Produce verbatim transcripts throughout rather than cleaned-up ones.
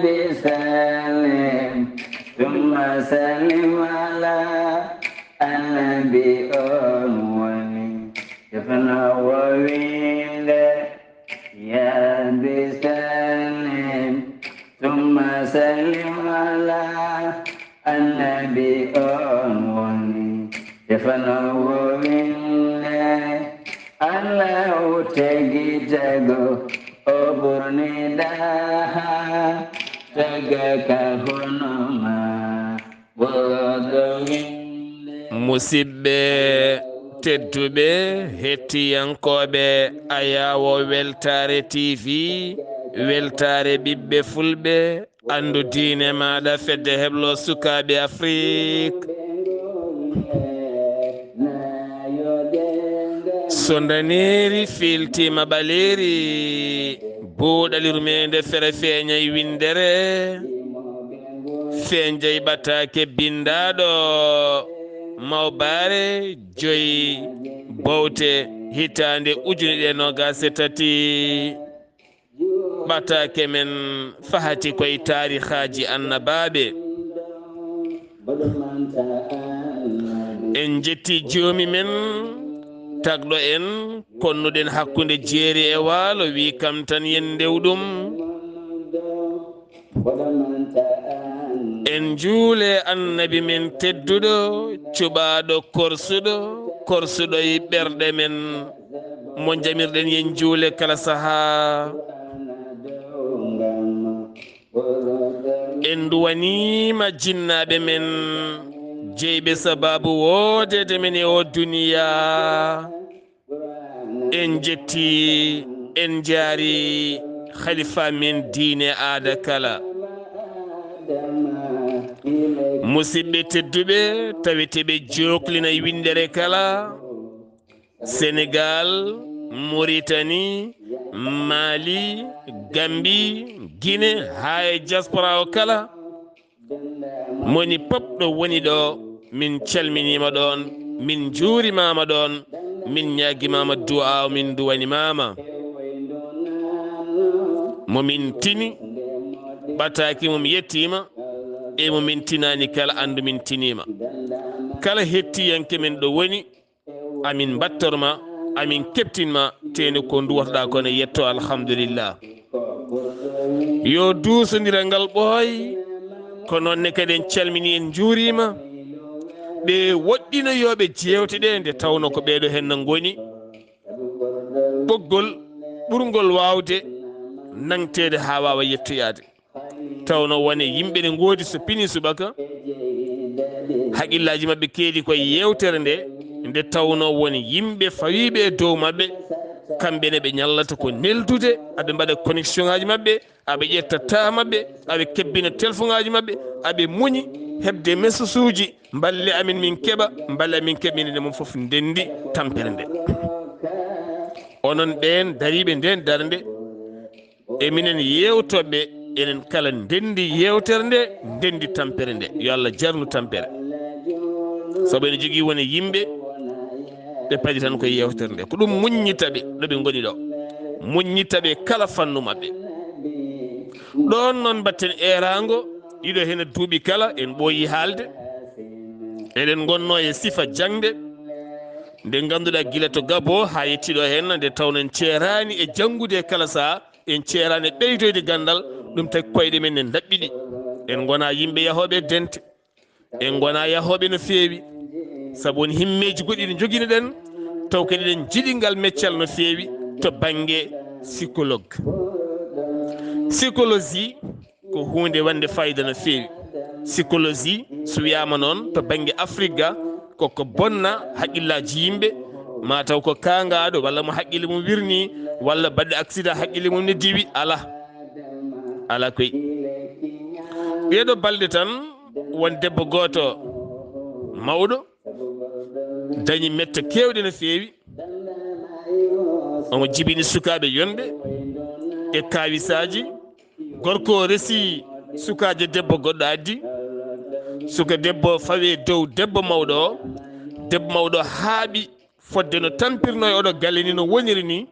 بسلم ثم سلم على النبي أول. Defno wowinde, ya bi sallim, summa sallim ala annabi on woni. Defno wowinde, Allahu tagi tago, o ɓurni daha, taga ka hono ma. Musidɓe tedduɓe, hettiyankooɓe Ayaawo Weltaare T V, weltaare ɓiɓɓe Fulɓe, anndu diine maaɗa, fedde heblo sukaaɓe Afrik. So ndaneeri fiiltiima ɓaleeri, buuɗali rumeende fere feeñay winndere. Fenjay ɓataake binndaaɗo Mawbaare joyi Bowte hitaande ujunere noogas e tati. Ɓataake men fahati koye taarihaaji annabaaɓe. En njetti joomi men, tagɗo en, konnuɗen hakkunde jeeri e waalo, wi kam tan yen ndew ɗum. En njuule annabi men tedduɗo, cuɓaaɗo korsuɗo, korsuɗo e ɓerɗe men, mo njamirɗen yen njuule kala sahaa. En nduwaniima jinnaaɓe men, jeyɓe sabaabu woodeede men e oo duniyaa. En njetti, en njaari khalifa men diine aada kala. Musidɓe tedduɓe, taweteeɓe jooklina e winndere kala, Senegal, Mauritanie, Mali, Gambie, Guinée, haa e diaspora o kala. Moni pop ɗo woni ɗo, min calminiima ɗoon, min njuurimaama ɗoon, min ñaagimaama du'aaw, min nduwanimaama. Mo min tini, ɓataaki mum yettiima, e mo min tinaani kala, anndu min tiniima. Kala hettiyanke men ɗo woni, amin mbattorma, amin keptinma, teeni ko nduwatoɗaa ko ne yetto, alhamdulillah. Yo duusondiral ngal ɓooy, ko noon ne kadi en calmini, en njuuriima ɓe woɗɗinoyooɓe jeewte ɗe, nde tawno ko ɓeeɗo heen no ngoni ɓoggol ɓurngol waawde nangteede haa waawa yettoyaade. Tawno wone yimɓe ne ngoodi so pini subaka, haqillaaji maɓɓe keedi koye yeewtere nde, nde tawno won yimɓe fawiiɓe e dow maɓɓe, kamɓe ne ɓe ñallata ko neldude, aɓe mbaɗa connexion ngaaji maɓɓe, aɓe ƴetta taa maɓɓe, aɓe kebbina telefoŋaaji maɓɓe, aɓe muñi heɓde message uji, mballe amin min keɓa, mballe amin keɓa, minen e mum fof ndenndi tampere nde. Onon ɓeen dariiɓe ndeen darnde, e minen yeewtooɓe, enen kala ndenndi yeewtere nde, ndenndi tampere nde. Yo Allah jarnu tampere. Sabu ene jogii wone yimɓe ɓe paɗi tan ko yeewtere nde. Ko ɗum muññita ɓe ɗo ɓe ngoni ɗo. Muññita ɓe kala fannu maɓɓe. Ɗoon noon mbaɗten eeraango, ɗiɗo heen duuɓi kala en ɓooyi haalde. Eɗen ngonnoo e sifa jaŋde, nde ngannduɗaa gila to Gabo haa yettii ɗo heen, nde tawno en ceeraani e janngude e kala sahaa, en ceeraani e ɓeydoyde ganndal, ɗum tagi koyɗe men ne ndaɓɓiɗi. En ngonaa yimɓe yahooɓe e dente, en ngonaa yahooɓe no feewi, sabu won himmeeji goɗɗi ɗi njoginoɗen, taw kadi eɗen njiɗi ngal meccal no feewi to bannge psychologue. Psychologie ko huunde wonde fayida no feewi. Psychologie, so wiyaama noon, to bannge Afrik ga, ko ko bonna haqillaaji yimɓe, maa taw ko kaangaaɗo, walla mo haqqille mum wirnii, walla baɗɗo accident haqqille mum ne diwi, alaa. Alaa koy. Ɗeeɗo balɗe tan, won debbo gooto mawɗo, dañi mette keewɗe no feewi. Omo jibini sukaaɓe yonɓe e kaawisaaji. Gorko o resi sukaajo debbo goɗɗo addi. Suka debbo fawi e dow debbo mawɗo o. Debbo mawɗo haaɓi fodde no tampirnoo e oɗo galle ni, no woniri ni.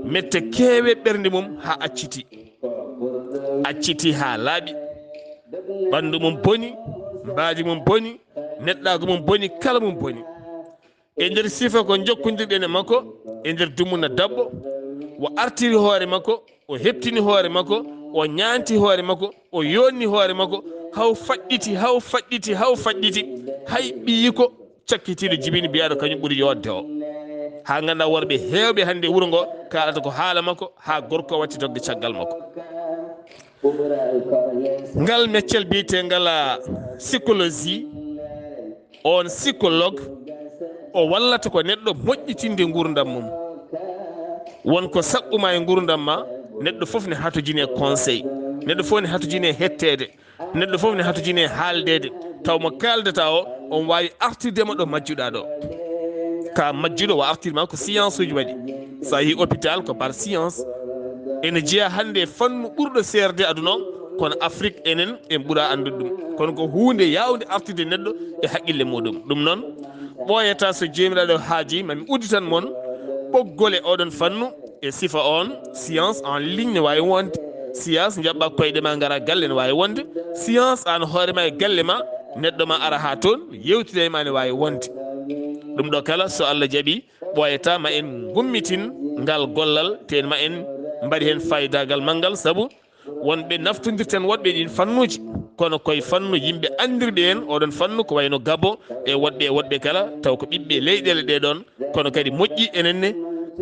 Mette keewe ɓernde mum haa acciti. Acciti haa laaɓi. Ɓanndu mum boni, mbaadi mum boni, neɗɗaagu mum boni, kala mum boni. E nder sifa ko jokkondirɗen e makko, e nder dumunna dabbo, o artiri hoore makko, o heɓtini hoore makko, o ñaanti hoore makko, o yonni hoore makko, haw faɗɗiti, haw faɗɗiti, haw faɗɗiti, hay ɓiyi ko cakkitiiɗo jibini mbiyaɗo kañum ɓuri yodde o. Haa ngannda worɓe heewɓe hannde wuro ngo kaalata ko haala makko, haa gorko watti dogde caggal makko. Ngal meccel biyetengal, ah, psychologie, on psychologue, o wallata ko neɗɗo moƴƴitinde nguurndam mum. Won ko saɓɓuma e nguurndam ma, neɗɗo fof ne hatojine conseil, neɗɗo fof ne hatojine hetteede, neɗɗo fof ne hatojine haaldeede, taw mo kaaldata o, on waawi artirde ma ɗo majjuɗa ɗo. Ka majjuɗo o artirma ko science uji waɗi. So a yi hôpital ko par science. Ene jeya hannde e fannu ɓurɗo seerde aduna o, kono Afrique enen en ɓura anndude ɗum. Kono ko huunde yaawde artirde neɗɗo e haqqille muɗum. Ɗum noon, ɓooyata so Joomiraaɗo haaji, mami udditan mon ɓoggole oɗon fannu e sifa on. Science en ligne ne waawi wonde, science njaɓɓa koyɗe ma ngara galle ne waawi wonde, science an hoore ma e galle ma, neɗɗo ma ara haa toon, yewtida e ma ne waawi wonde. Ɗum ɗo kala, so Allah jaɓi, ɓooyata ma en ngummitin ngal gollal, teen ma en mbaɗi heen faayidaagal manngal, sabu wonɓe naftondirten woɗɓe ɗin fannuuji, kono koye fannu yimɓe anndirɓe en oɗon fannu ko wayno Gabo e woɗɓe e woɗɓe kala, taw ko ɓiɓɓe leyɗeele ɗee ɗoon, kono kadi moƴƴi enen ne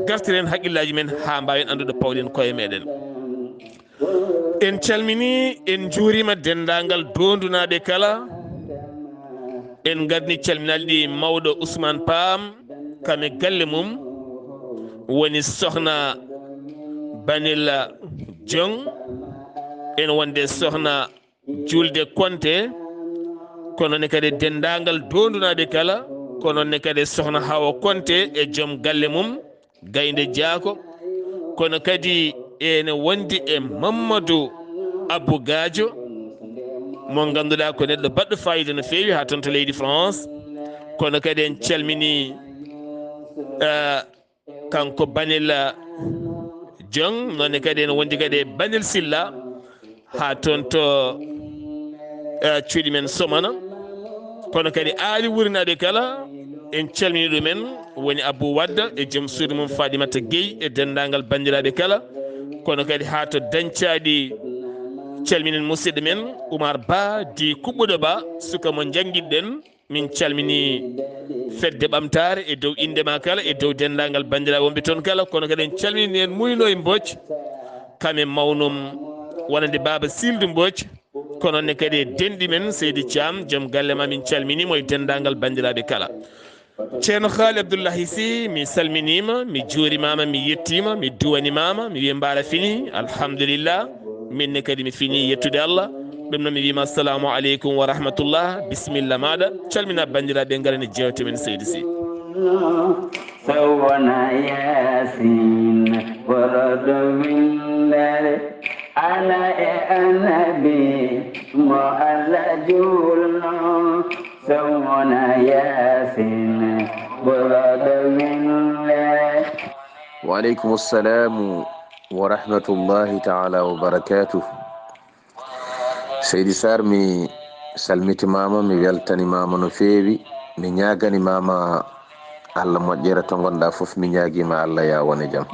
gartiren haqqillaaji men haa mbaawen anndude pawɗen koye meɗen. En calmini, en njuurima denndaangal doondunaaɓe kala. En ngarni calminal ɗi mawɗo Ousmane Pam, kam e galle mum, woni sohna Banila Diong, en wonde sohna Julde Konte, kono ne kadi denndaangal doondunaaɓe kala, kono ne kadi sohna Hawa Konte e joom galle mum, Gaynde Jaako, kono kadi ene wondi e Mamadou Abou Gadio, mo ngannduɗaa ko neɗɗo baɗɗo fayida no feewi haa toon to leydi France, kono kadi en calmini, eh, kanko Banel, eh, Dieng, noon ne kadi ene wondi kadi e Banel Silla, haa toon to, eh, cuuɗi men Somana. Kono kadi aali wurinaaɓe kala, en calmini ɗumen, woni Abou Wadda e joom suudu mum Fadimata Gueye e denndaangal banndiraaɓe kala. Kono kadi haa to dañcaaɗi, calminen musidɗo men Oumar Ba, di kuɓɓuɗo Ba, suka mo njanngiɗɗen. Min calmini fedde ɓamtaare e dow innde ma kala, e dow denndaangal banndiraaɓe wonɓe toon kala, kono kadi en calmini en Muyno e Mbodj, kam e mawnum wonande Baaba Sildu Mbodj, kono ne kadi e denɗi men Seydi Thiam, joom galle ma, min calminimo e denndaangal banndiraaɓe kala. Ceerno Haali Abdullahi Si, mi salminiima, mi juurimaama, mi yettiima, mi duwanimaama, mi wiya mbaara fini, alhamdulillah. Min ne kadi mi fini yettude Allah. Ɗum noon mi wiima assalamu aleykum wa rahmatullah. Bisimilla maaɗa. Calmina banndiraaɓe, ngara ne jeewte men Seydi Si. Sowona Yaasin, boroɗo winndere, Alla e Annabi mo Alla juulno. Sowona Yaasin, boroɗo winndere. Wa aleykum assalamu wa rahmatullahi taala wa barakatuh. Seydi Sarr, mi salmitimaama, mi weltanimaama no feewi, mi ñaaganimaama Allah moƴƴere to ngonɗaa fof, mi ñaagiima Allah ya won e jam.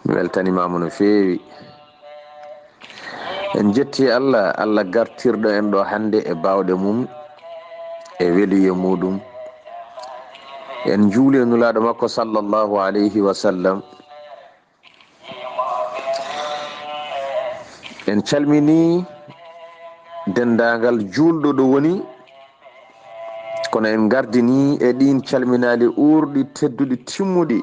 Mi weltanimaama no feewi. En jetti Allah, Allah gartirɗo en ɗo hannde e baawɗe mum, e weluye muɗum. En njuuli e Nulaaɗo makko sallallahu alayhi wa sallam. En calmini denndaangal juulɗo ɗo woni, kono en ngardini e ɗiin calminaali uurɗi, tedduɗi, timmuɗi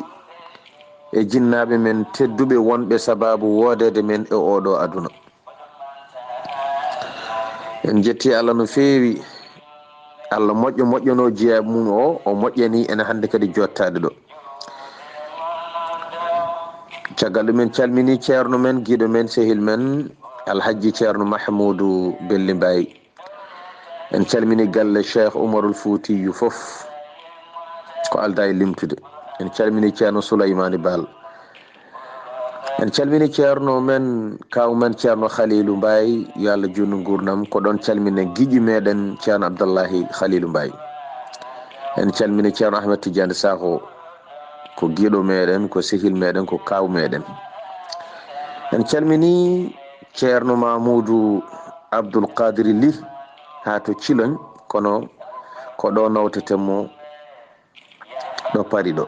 e jinnaaɓe men tedduɓe wonɓe sabaabu woodeede men e ooɗo aduna. En jetti Allah no feewi. Allah moƴƴo moƴƴono jeyaa mum o, o moƴƴani en hannde kadi jottaade ɗo. Caggal ɗum en calmini ceerno men, giɗo men, sehil men, Alhajji Ceerno Mahmuudu Belli Mbaay. En calmini galle Cheikh Oumarul Foutiyou fof, ko aldaa e limtude. En calmini Ceerno Souleymane Baal. En calmini ceerno men, kaw men ceerno Khalilu Mbaye, yo Allah junnu ngurnam. Ko ɗon calminen giƴi meɗen ceerno Abdullahi Khalilu Mbaye. En calmini ceerno Ahmed Tidiane Sakho, ko giɗo meɗen, ko sehil meɗen, ko kaw meɗen. En calmini ceerno Mamoudou Abdoul Kadri Ly haa to Ciloñ, kono ko ɗo nawteten mo, ɗo Paris ɗo.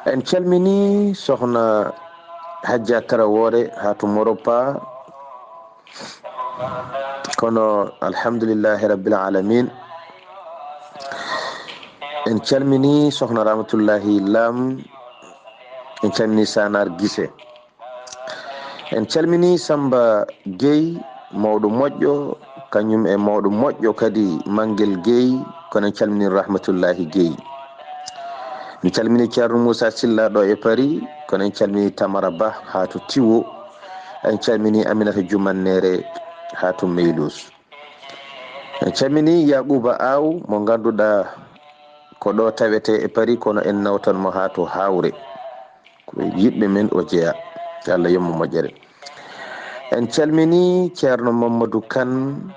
En calmini sohna Hajja Traoré haa to Moropa, kono alhamdulillahi rabbil alamin. En calmini sohna Ramatullahi Lam, en calmini Sanar Gise. En calmini Samba Gueye, mawɗo moƴƴo, kañum e mawɗo moƴƴo kadi Mangel Gueye, kono en calmini Rahmatullahi Gueye. En calmini ceerno Moussa Silla ɗo e Paris, kono en calmini Tamara Ba haa to Tiwo. En calmini Aminata Jumannere haa to Meylus. En calmini Yaquba Aw mo ngannduɗaa ko ɗo tawete e Paris, kono en nawtan mo haa to Hawre. Ko yiɗɓe men o jeyaa. Yo Allah yommo moƴƴere. En calmini ceerno Mamadou Kane,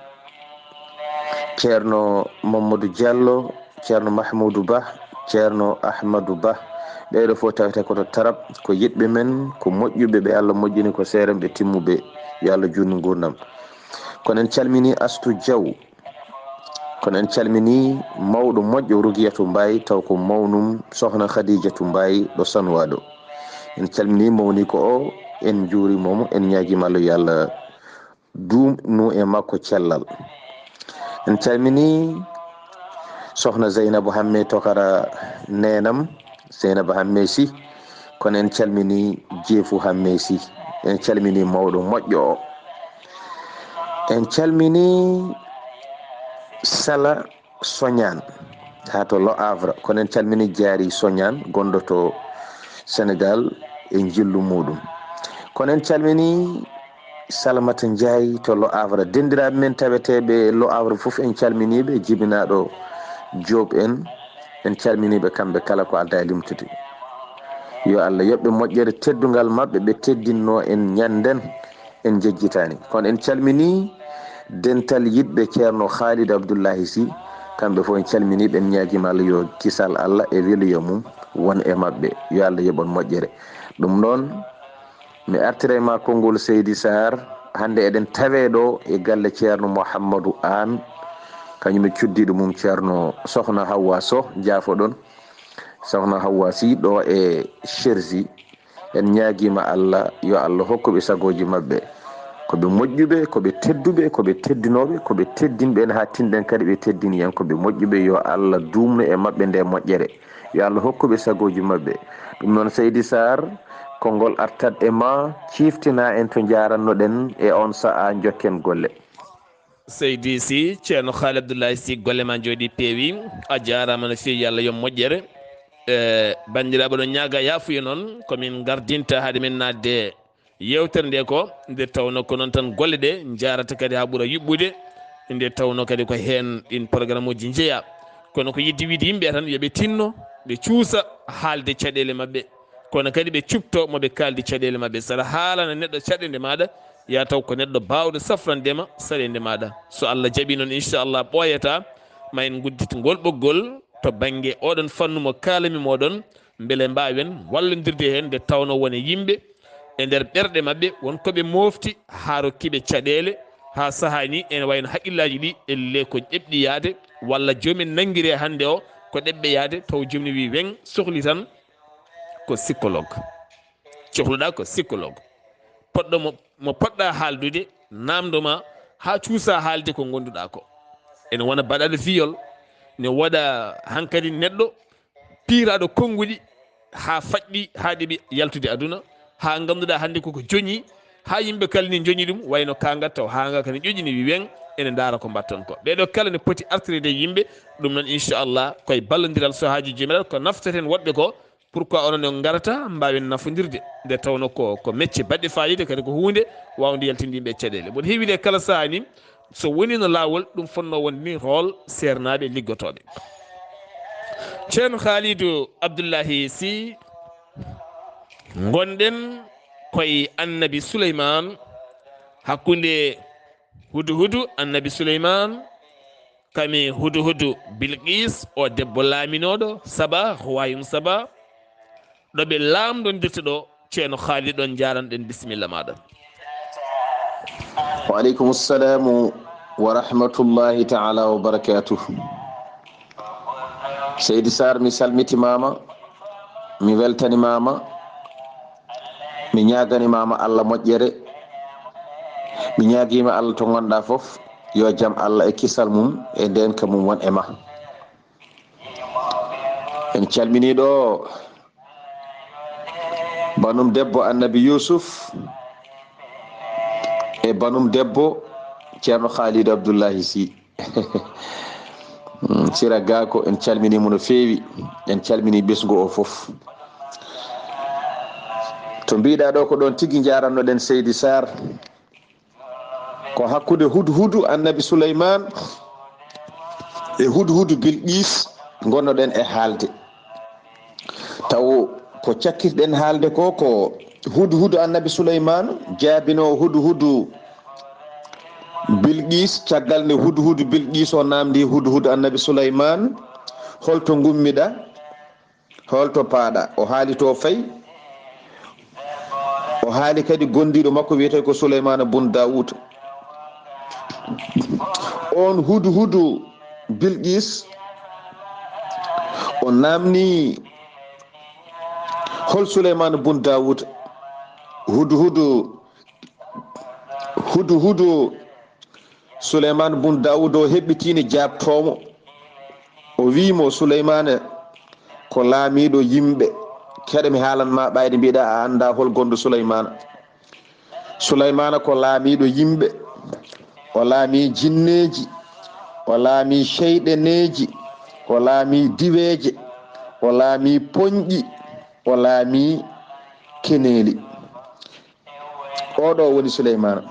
ceerno Mamadou Diallo, ceerno Mahmoudou Ba, ceerno Ahmadou Ba. Ɓeeɗo fof tawete ko to Tarab, ko yiɗɓe men, ko moƴƴuɓe, ɓe Allah moƴƴini, ko seeren ɓe timmuɓe. Yo Allah junnu ngurnam. Kono en calmini Astou Diaw. Kono en calmini mawɗo moƴƴo Rugiyatu Mbaye, taw ko mawnum sohna Khadijatu Mbaye ɗo Sanwa ɗo. En calmini mawniiko o, en njuurima mo, en ñaagiima Allah yo Allah duumnu e makko cellal. En calmini sohna Zeynabu Hamme Tokara neenam, Zeynabu Hamme Sy, kono en calmini Jeefu Hamme Sy, en calmini mawɗo moƴƴo o. En calmini Sala Soñaan haa to Le Havre, kono en calmini Jaari Soñaan gonɗo to Senegal e njillu muɗum. Kono en calmini Salamata Njaay to Le Havre. Denndiraaɓe men taweteeɓe Le Havre fof en calminiiɓe, jibinaaɗo Joob en, en calminiiɓe kamɓe kala ko adda e limtude. Yo Allah yoɓɓe moƴƴere teddungal maɓɓe ɓe teddinno en ñannden, en njejjitaani. Kono en calmini dental yiɗɓe ceerno Khalid Abdullahi Sy, kamɓe fof en calminiiɓe, en ñaagiima Allah yo kisal Allah e weluya mum won e maɓɓe. Yo Allah yoɓon moƴƴere. Ɗum noon, mi artiray ma konngol Seydi Sarr. Hannde eɗen tawee ɗo e galle ceerno Mouhamadou Anne, kañum e cuddiiɗo mum ceerno sohna Hawwa Soh, jaafoɗon. Sohna Hawwa Sy ɗo e Cherzi. En ñaagiima Allah, yo Allah hokku ɓe sagooji maɓɓe. Ko ɓe moƴƴuɓe, ko ɓe tedduɓe, ko ɓe teddinooɓe, ko ɓe teddinɓe en haa tinɗen kadi ɓe teddini en. Ko ɓe moƴƴuɓe, yo Allah duumnu e maɓɓe nde moƴƴere. Yo Allah hokku ɓe sagooji maɓɓe. Ɗum noon, Seydi Sarr, konngol artat e ma, ciiftina en to njaarannoɗen e on sa'a, njokken golle. Seydi Sy, ceerno Khaali Abdoulaye Sy, golle ma njooɗi peewi. A jaaraama no feewi, yo Allah yoɓ moƴƴere. E, banndiraaɓe, ɗo ñaaga yaafuya noon, ko min ngardinta hade min naatde yeewtere nde ko, nde tawnoo ko noon tan golle ɗe njaarata kadi haa ɓura yuɓɓude, nde tawnoo kadi ko heen ɗiin programme uji njeyaa. Kono ko yiɗde wiyde yimɓe tan yo ɓe tinno, ɓe cuusa haalde caɗeele maɓɓe, kono kadi ɓe cuɓto mo ɓe kaaldi caɗeele maɓɓe. So aɗa haalana neɗɗo caɗeende maaɗa, ya taw ko neɗɗo baawɗo safrande ma saɗeende maaɗa. So Allah jaɓii noon, inchallah, ɓooyataa, ma en nguddit ngol ɓoggol to bannge oɗon fannu mo kaalami mooɗon, mbele mbaawen wallondirde heen nde tawnoo won e yimɓe e nder ɓerɗe maɓɓe, won ko ɓe moofti haa rokki ɓe caɗeele, haa sahaa ni ene wayno haqqillaaji ɗi elle ko ƴeɓɗi yaade, walla joomum nanngiree hannde o ko ɗeɓɓe yaade, taw joomum wii weŋ, sohli tan ko psychologue. Cohluɗaa ko psychologue. Poɗɗo mo, mo poɗɗaa haaldude, naamndo ma haa cuusaa haalde ko ngonduɗaa ko. Ene wona baɗaaɗo viol, ne woɗa hankadi neɗɗo piiraaɗo konnguɗi haa faɗɗi, haa ɗeɓi yaltude aduna, haa ngannduɗaa hannde koko joñi, haa yimɓe kala ni joñi ɗum, wayno kaanga taw haanga kadi ƴoƴini wi weŋ, ene ndaara ko mbatton ko. Ɓeeɗo kala ne poti artirde e yimɓe, ɗum noon inchallah koye ballondiral so haaju joomiral ko naftaten woɗɓe ko, pourquoi onon on ngarata mbaawen nafondirde, nde tawnoo ko, ko mecce baɗɗe faayiida kadi ko huunde waawnde yaltinde yimɓe caɗeele. Mboɗo heewi nde kala sahaa ni, so wonino laawol, ɗum fotnoo wonde ni rôle seernaaɓe liggotooɓe. Ceerno Khalidou Abdoulahi Sy, ngonɗen koye annabi Suleymaan, hakkunde huduhudu annabi Suleymaan, kami huduhudu Bilqis, o debbo laaminooɗo Saba, Huwayum Saba, ɗo ɓe laamdondirta ɗo. Ceerno Khalid, ɗon njaranɗen, bisimilla maɗa. Wa aleykum salamu wa rahmatullahi taala wa barakatuh. Seydi Sarr, mi salmitimama, mi weltanimama, mi ñaganimama Allah moƴƴere, mi ñagima Allah to gonɗa fof, yo jam Allah e kisal mum e ndenka mum won e ma. En calmini ɗo banum debbo annabi Yusuf e banum debbo Ceerno Khalid Abdullahi Sy. Mm, Sira Gako, en calmini mo no feewi, en calmini ɓesngu o fof. To mbiɗa ɗo ko ɗon tigi njarannoɗen Seydi Sarr. Ko hakkunde hudhudu annabi Suleymaan e hudhudu Bilqis ngonnoɗen e haalde. Taw ko cakkirɗen haalde ko, ko hudhudu annabi Suleymaan jaabino hudhudu Bilqis, caggal nde hudhudu Bilqis o namdi hudhudu annabi Suleymaan, holto ngummiɗa? Holto paaɗa? O haali to fay. O haali kadi gondiiɗo makko wiyetee ko Suleymaana bun Daawuud. On hudhudu Bilqis, o namni hol Suleymaana bun Daawuud? Hudhudu, hudhudu Suleymaan bun Daawuud o heɓɓitiino jaabtoomo. O wi'i mo, "Suleymaana ko laamiiɗo yimɓe. Keɗa mi haalan ma ɓayde mbiɗa a annda hol gonɗo Suleymaana." Suleymaana ko laamiiɗo yimɓe. O laami jinneeji, o laami seyɗeneeji, o laami diweeje, o laami poñƴi, o laami keneeli. Oɗo woni Suleymaana.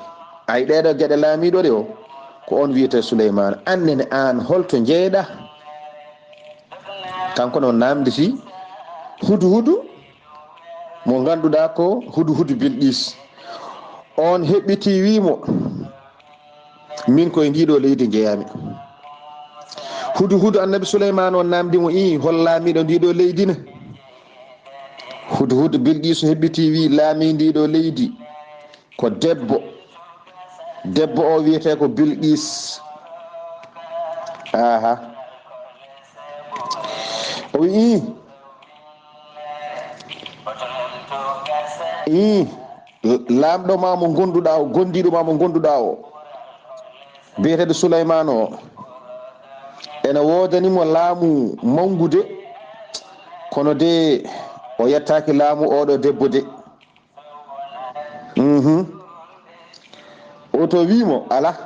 Ay, ɗeɗo geɗe laamiiɗo ɗe o, ko on wiyetee Suleymaana. Annene aan, holto jeyɗa? Kanko noon naamnditi hudhudu mo ngannduɗaa ko hudhudu Bilqis. On heɓɓiti, wii mo, "Min koye ndiɗo leydi njeyami." Hudhudu annabi Suleymaana o naamndi mo, "Ii, hol laamiiɗo ndiɗo leydi ne?" Hudhudu Bilqiisu heɓɓiti, wii, "Laamiiɗo ndiɗo leydi ko debbo. Debbo o wiyetee ko Bilqiis." Aha. O wii, "Ii, laamɗo ma mo ngonduɗaa o, gondiiɗo ma mo ngonduɗaa o, biyeteeɗo Suleymaana o, ene woodani mo laamu manngu de, kono de o yettaaki laamu oɗo debbo de." Mhm. O to wii mo, "Alaa,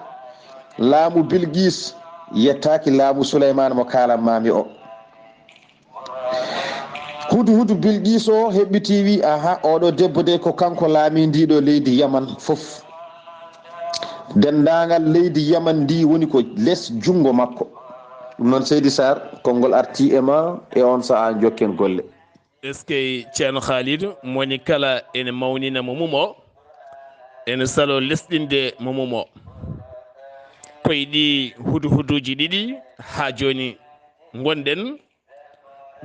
laamu Bilqiis yettaaki laamu Suleymaana mo kaalan maami o." Hudhudu Bilqiis o heɓɓiti, wii, "Aha, oɗo debbo de ko kanko laami ndiɗo leydi Yaman fof. Denndaangal leydi Yaman ndi woni ko les junngo makko." Ɗum noon, Seydi Sarr, konngol arti e ma, e on sahaa jokken golle. Eskey, Ceerno Khalid, mo woni kala ene mawnina mo mum o, ene salo lesɗinde mo mum o. Koye ɗi hudhuduuji ɗiɗi haa jooni ngonɗen,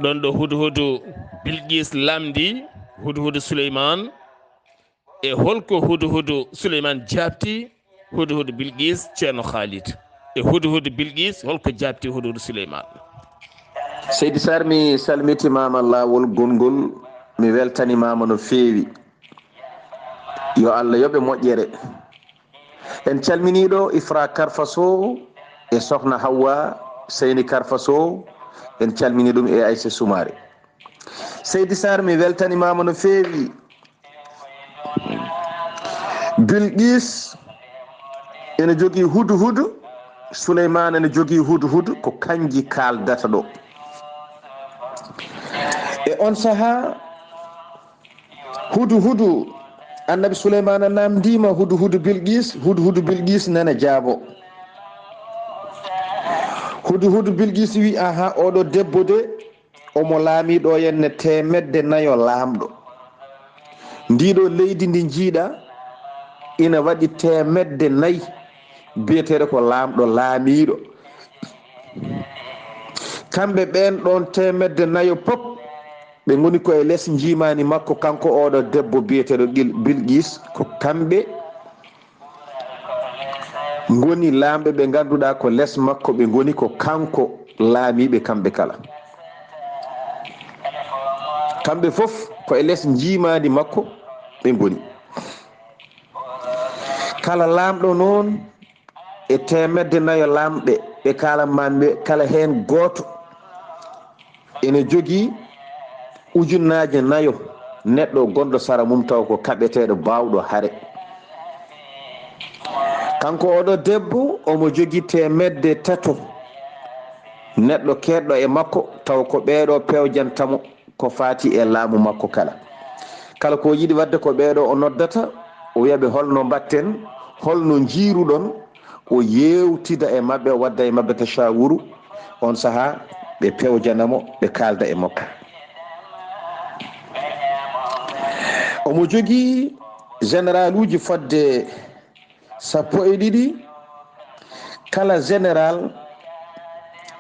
ɗon ɗo hudhudu Bilqiis laamndi hudhudu Suleymaan, e holko hudhudu Suleymaan jaabti hudhudu Bilqiis, Ceerno Khalid? E hudhudu Bilqiis, holko jaabti hudhudu Suleymaan? Seydi Sarr, mi salmitimaama laawol gonngol, mi weltanimaama no feewi. Yo Allah yoɓe moƴƴere. En calminii ɗo Ifra Karfa Sow e Sohna Hawwa Seyni Karfa Sow, en calminii ɗum e Aysa Sumaare. Seydi Sarr, mi weltanimaama no feewi. Bilqiis ene jogii hudhudu, Suleymaana ene jogii hudhudu, ko kanji kaaldata ɗo. E on sahaa, hudhudu, annabi Suleymaana naamndiima hudhudu Bilqiis, hudhudu Bilqiis nana jaabo. Hudhudu Bilqiis wi, "Aha, oɗo debbo de, omo laamiiɗo henne teemedde nayo laamɗo. Ndiɗo leydi ndi njiiɗa ina waɗi teemedde nayi biyeteeɗo ko laamɗo, laamiiɗo. Kamɓe ɓeen ɗoon teemedde nayo pop, ɓe ngoni ko e les njiimaandi makko, kanko oɗo debbo biyeteeɗo Bil-, Bilqis. Ko kamɓe ngoni laamɓe ɓe ngannduɗaa ko les makko ɓe ngoni, ko kanko laamiiɓe kamɓe kala. Kamɓe fof ko e les njiimaandi makko ɓe ngoni. Kala laamɗo noon e teemedde nayo laamɓe ɓe kaalan maa mi, kala heen gooto ene jogii ujunnaaje nayo neɗɗo gonɗo sara mum taw ko kaɓeteeɗo baawɗo hare. Kanko oɗo debbo omo jogii teemedde tato neɗɗo keedɗo e makko taw ko ɓeeɗo pewjanta mo ko faati e laamu makko kala. Kala ko yiɗi waɗde ko ɓeeɗo o noddata, o wiya ɓe holno mbaɗten, holno njiiruɗon, o yeewtida e maɓɓe, o wadda e maɓɓe tashawuru. On sahaa ɓe pewjana mo, ɓe kaalda e makko. Omo jogii généraluuji fodde sappo e ɗiɗi, kala général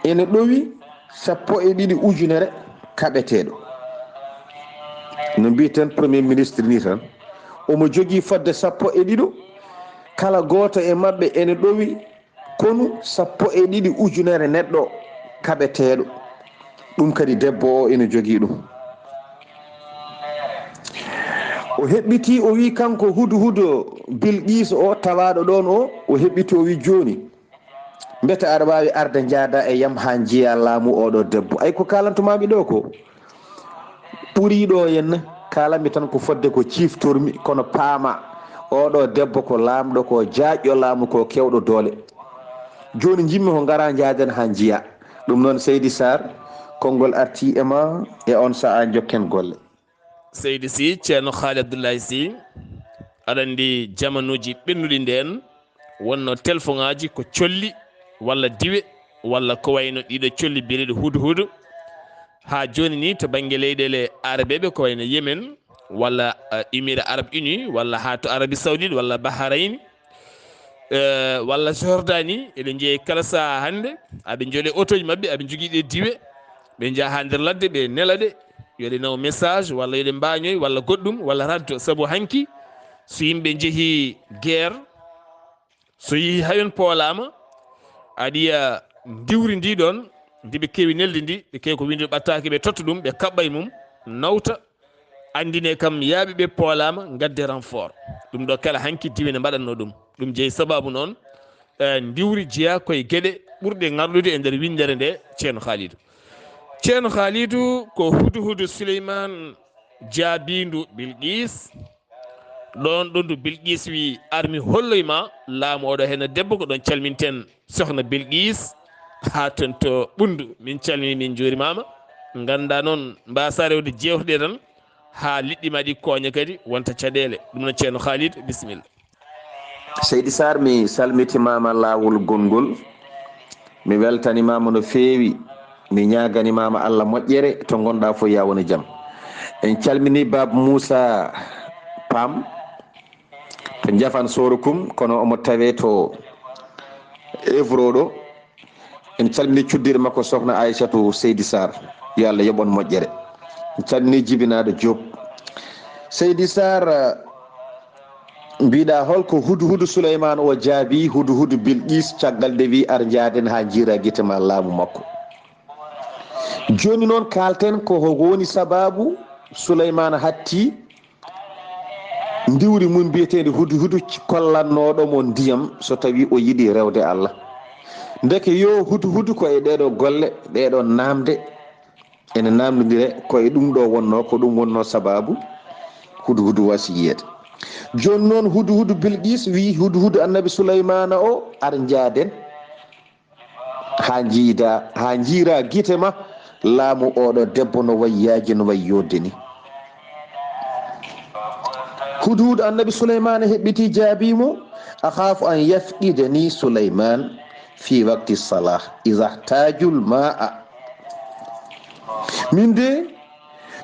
ene ɗowi sappo e ɗiɗi ujunere kaɓeteeɗo. No mbiyeten premier ministre ni tan, omo jogii fodde sappo e ɗiɗo, kala gooto e maɓɓe ene ɗowi konu sappo e ɗiɗi ujunere neɗɗo kaɓeteeɗo. Ɗum kadi debbo o ene jogii ɗum. O heɓɓitii, o wi kanko Hudhudu Bilqis o tawaaɗo ɗoon o, o heɓɓitii, o wi jooni, mbete aɗa waawi arde njaada e yam haa njiya laamu oɗo debbo? Ay ko kaalantu maa mi ɗo ko ɓurii ɗo henna, kaalan mi tan ko fodde ko ciiftormi, kono paama oɗo debbo ko laamɗo, ko jaajɗo laamu, ko keewɗo doole. Jooni njimmi ko ngara njaaden haa njiya. Ɗum noon Seydi Sarr, konngol artii e ma, e on sahaa njokken golle. Seydi Sy, Ceerno Haali Abdullahi Sy, aɗa anndi jamanuuji ɓennuɗi ndeen, wonno telefoŋaaji ko colli walla diwe walla ko wayno ɗiɗo colli biyeteeɗo Hudhudu. Haa jooni ni to bannge leyɗeele Arabeeɓe ko wayno Yemen walla, eh, Émirats Arabes Unis walla haa to Arabie Saoudite walla Bahrain, eh, walla Jordanie, eɗen njeya kala sahaa hannde, aɓe njooɗe otooji maɓɓe, aɓe njogii ɗe diwe, ɓe njaha haa nder ladde, ɓe nela ɗe, yo ɗe naw message walla yo ɗe mbaañoy walla goɗɗum walla radio, sabu hanki so yimɓe njehii guerre, so yehii haa yon poolaama, aɗa yiya ndiwri ndi ɗoon, ndi ɓe keewi nelde ndi, ɓe keewi ko winndi ɓattaaki, ɓe totta ɗum, ɓe kaɓɓa e mum, nawta, anndine kam yaaɓe ɓe poolaama, ngadde renfort. Ɗum ɗo kala hanki diwe ne mbaɗatno ɗum. Ɗum jeyi sabaabu noon, eh, ndiwri jeyaa koye geɗe ɓurɗe ŋarɗude e nder winndere nde, Ceerno Haalidu. Ceerno Haalidu, ko Hudhudu Suleymaan jaabiindu Bilqis. Ɗoon ɗo ndu Bilqis wi, "Ar mi holloy ma laamu oɗo heen debbo." Ko ɗoon calminten Sohna Bilqis haa toon to Ɓunndu. Min calmini, min njuurimaama. Nganndaa noon, mbaasaa rewde jeewte ɗe tan haa liɗɗi ma ɗi kooña kadi wonta caɗeele. Ɗum noon, Ceerno Khalid, bisimilla. Seydi Sarr, mi salmitimaama laawol gonngol. Mi weltanimaama no feewi. Mi ñaaganimaama Allah moƴƴere to ngonɗaa fof, yaa won e jam. En calmini Baaba Muusa Pam to Njafan Soorukum, kono omo tawee to Evro ɗo. En calmini cuddiiɗo makko Sohna Aysatu, Seydi Sarr. Yo Allah yoɓ on moƴƴere. En calmini jibinaaɗo Diop. Seydi Sarr, mbiɗa holko Hudhudu Suleymaan o jaabi Hudhudu Bilqis caggal nde wi ar njaaden haa njiira gite ma laamu makko? Jooni noon kaalten ko hoko woni sabaabu Suleymaana hatti ndiwri mum mbiyeteendi Hudhudu kollannooɗo mo ndiyam so tawi o yiɗi rewde Allah. Ndeke yo Hudhudu ko e ɗeeɗo golle, ɗeeɗo naamde ene naamndondire ko e ɗum ɗo wonnoo, ko ɗum wonnoo sabaabu Hudhudu wasi yiyeede. Jooni noon Hudhudu Bilqis wi Hudhudu Annabi Suleymaana o ar njaaden. Haa njiida, haa njiira gite ma, laamu oɗo debbo no wayi yaaji, no wayi yodde ni. Hudhudu Annabi Suleymaana heɓɓiti jaabi mo, "Akhaafu an yafqidani Suleymaan fi waqti salah, iza ihtaajul maa'a." Min de,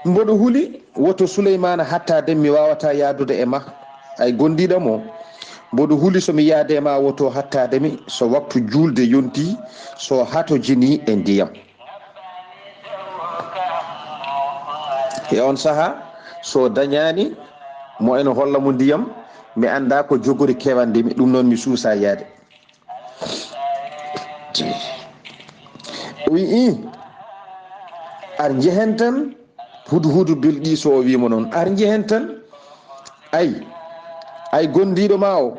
mboɗo huli Woto Suleymaana hattaade, mi waawataa yahdude e ma. Ay gondiiɗo mo, mboɗo huli so mi yahde e ma, woto hattaade mi, so waktu juulde yontii, so hatojinii e ndiyam. E on sahaa, so dañaani mo ene holla mo ndiyam, mi anndaa ko jogori kewande mi, ɗum noon mi suusaa yahde. O wi'i, ar njehen tan, Hudhudu Bilqiisu o wi'i mo noon, ar njehen tan, ay, ay gondiiɗo ma o,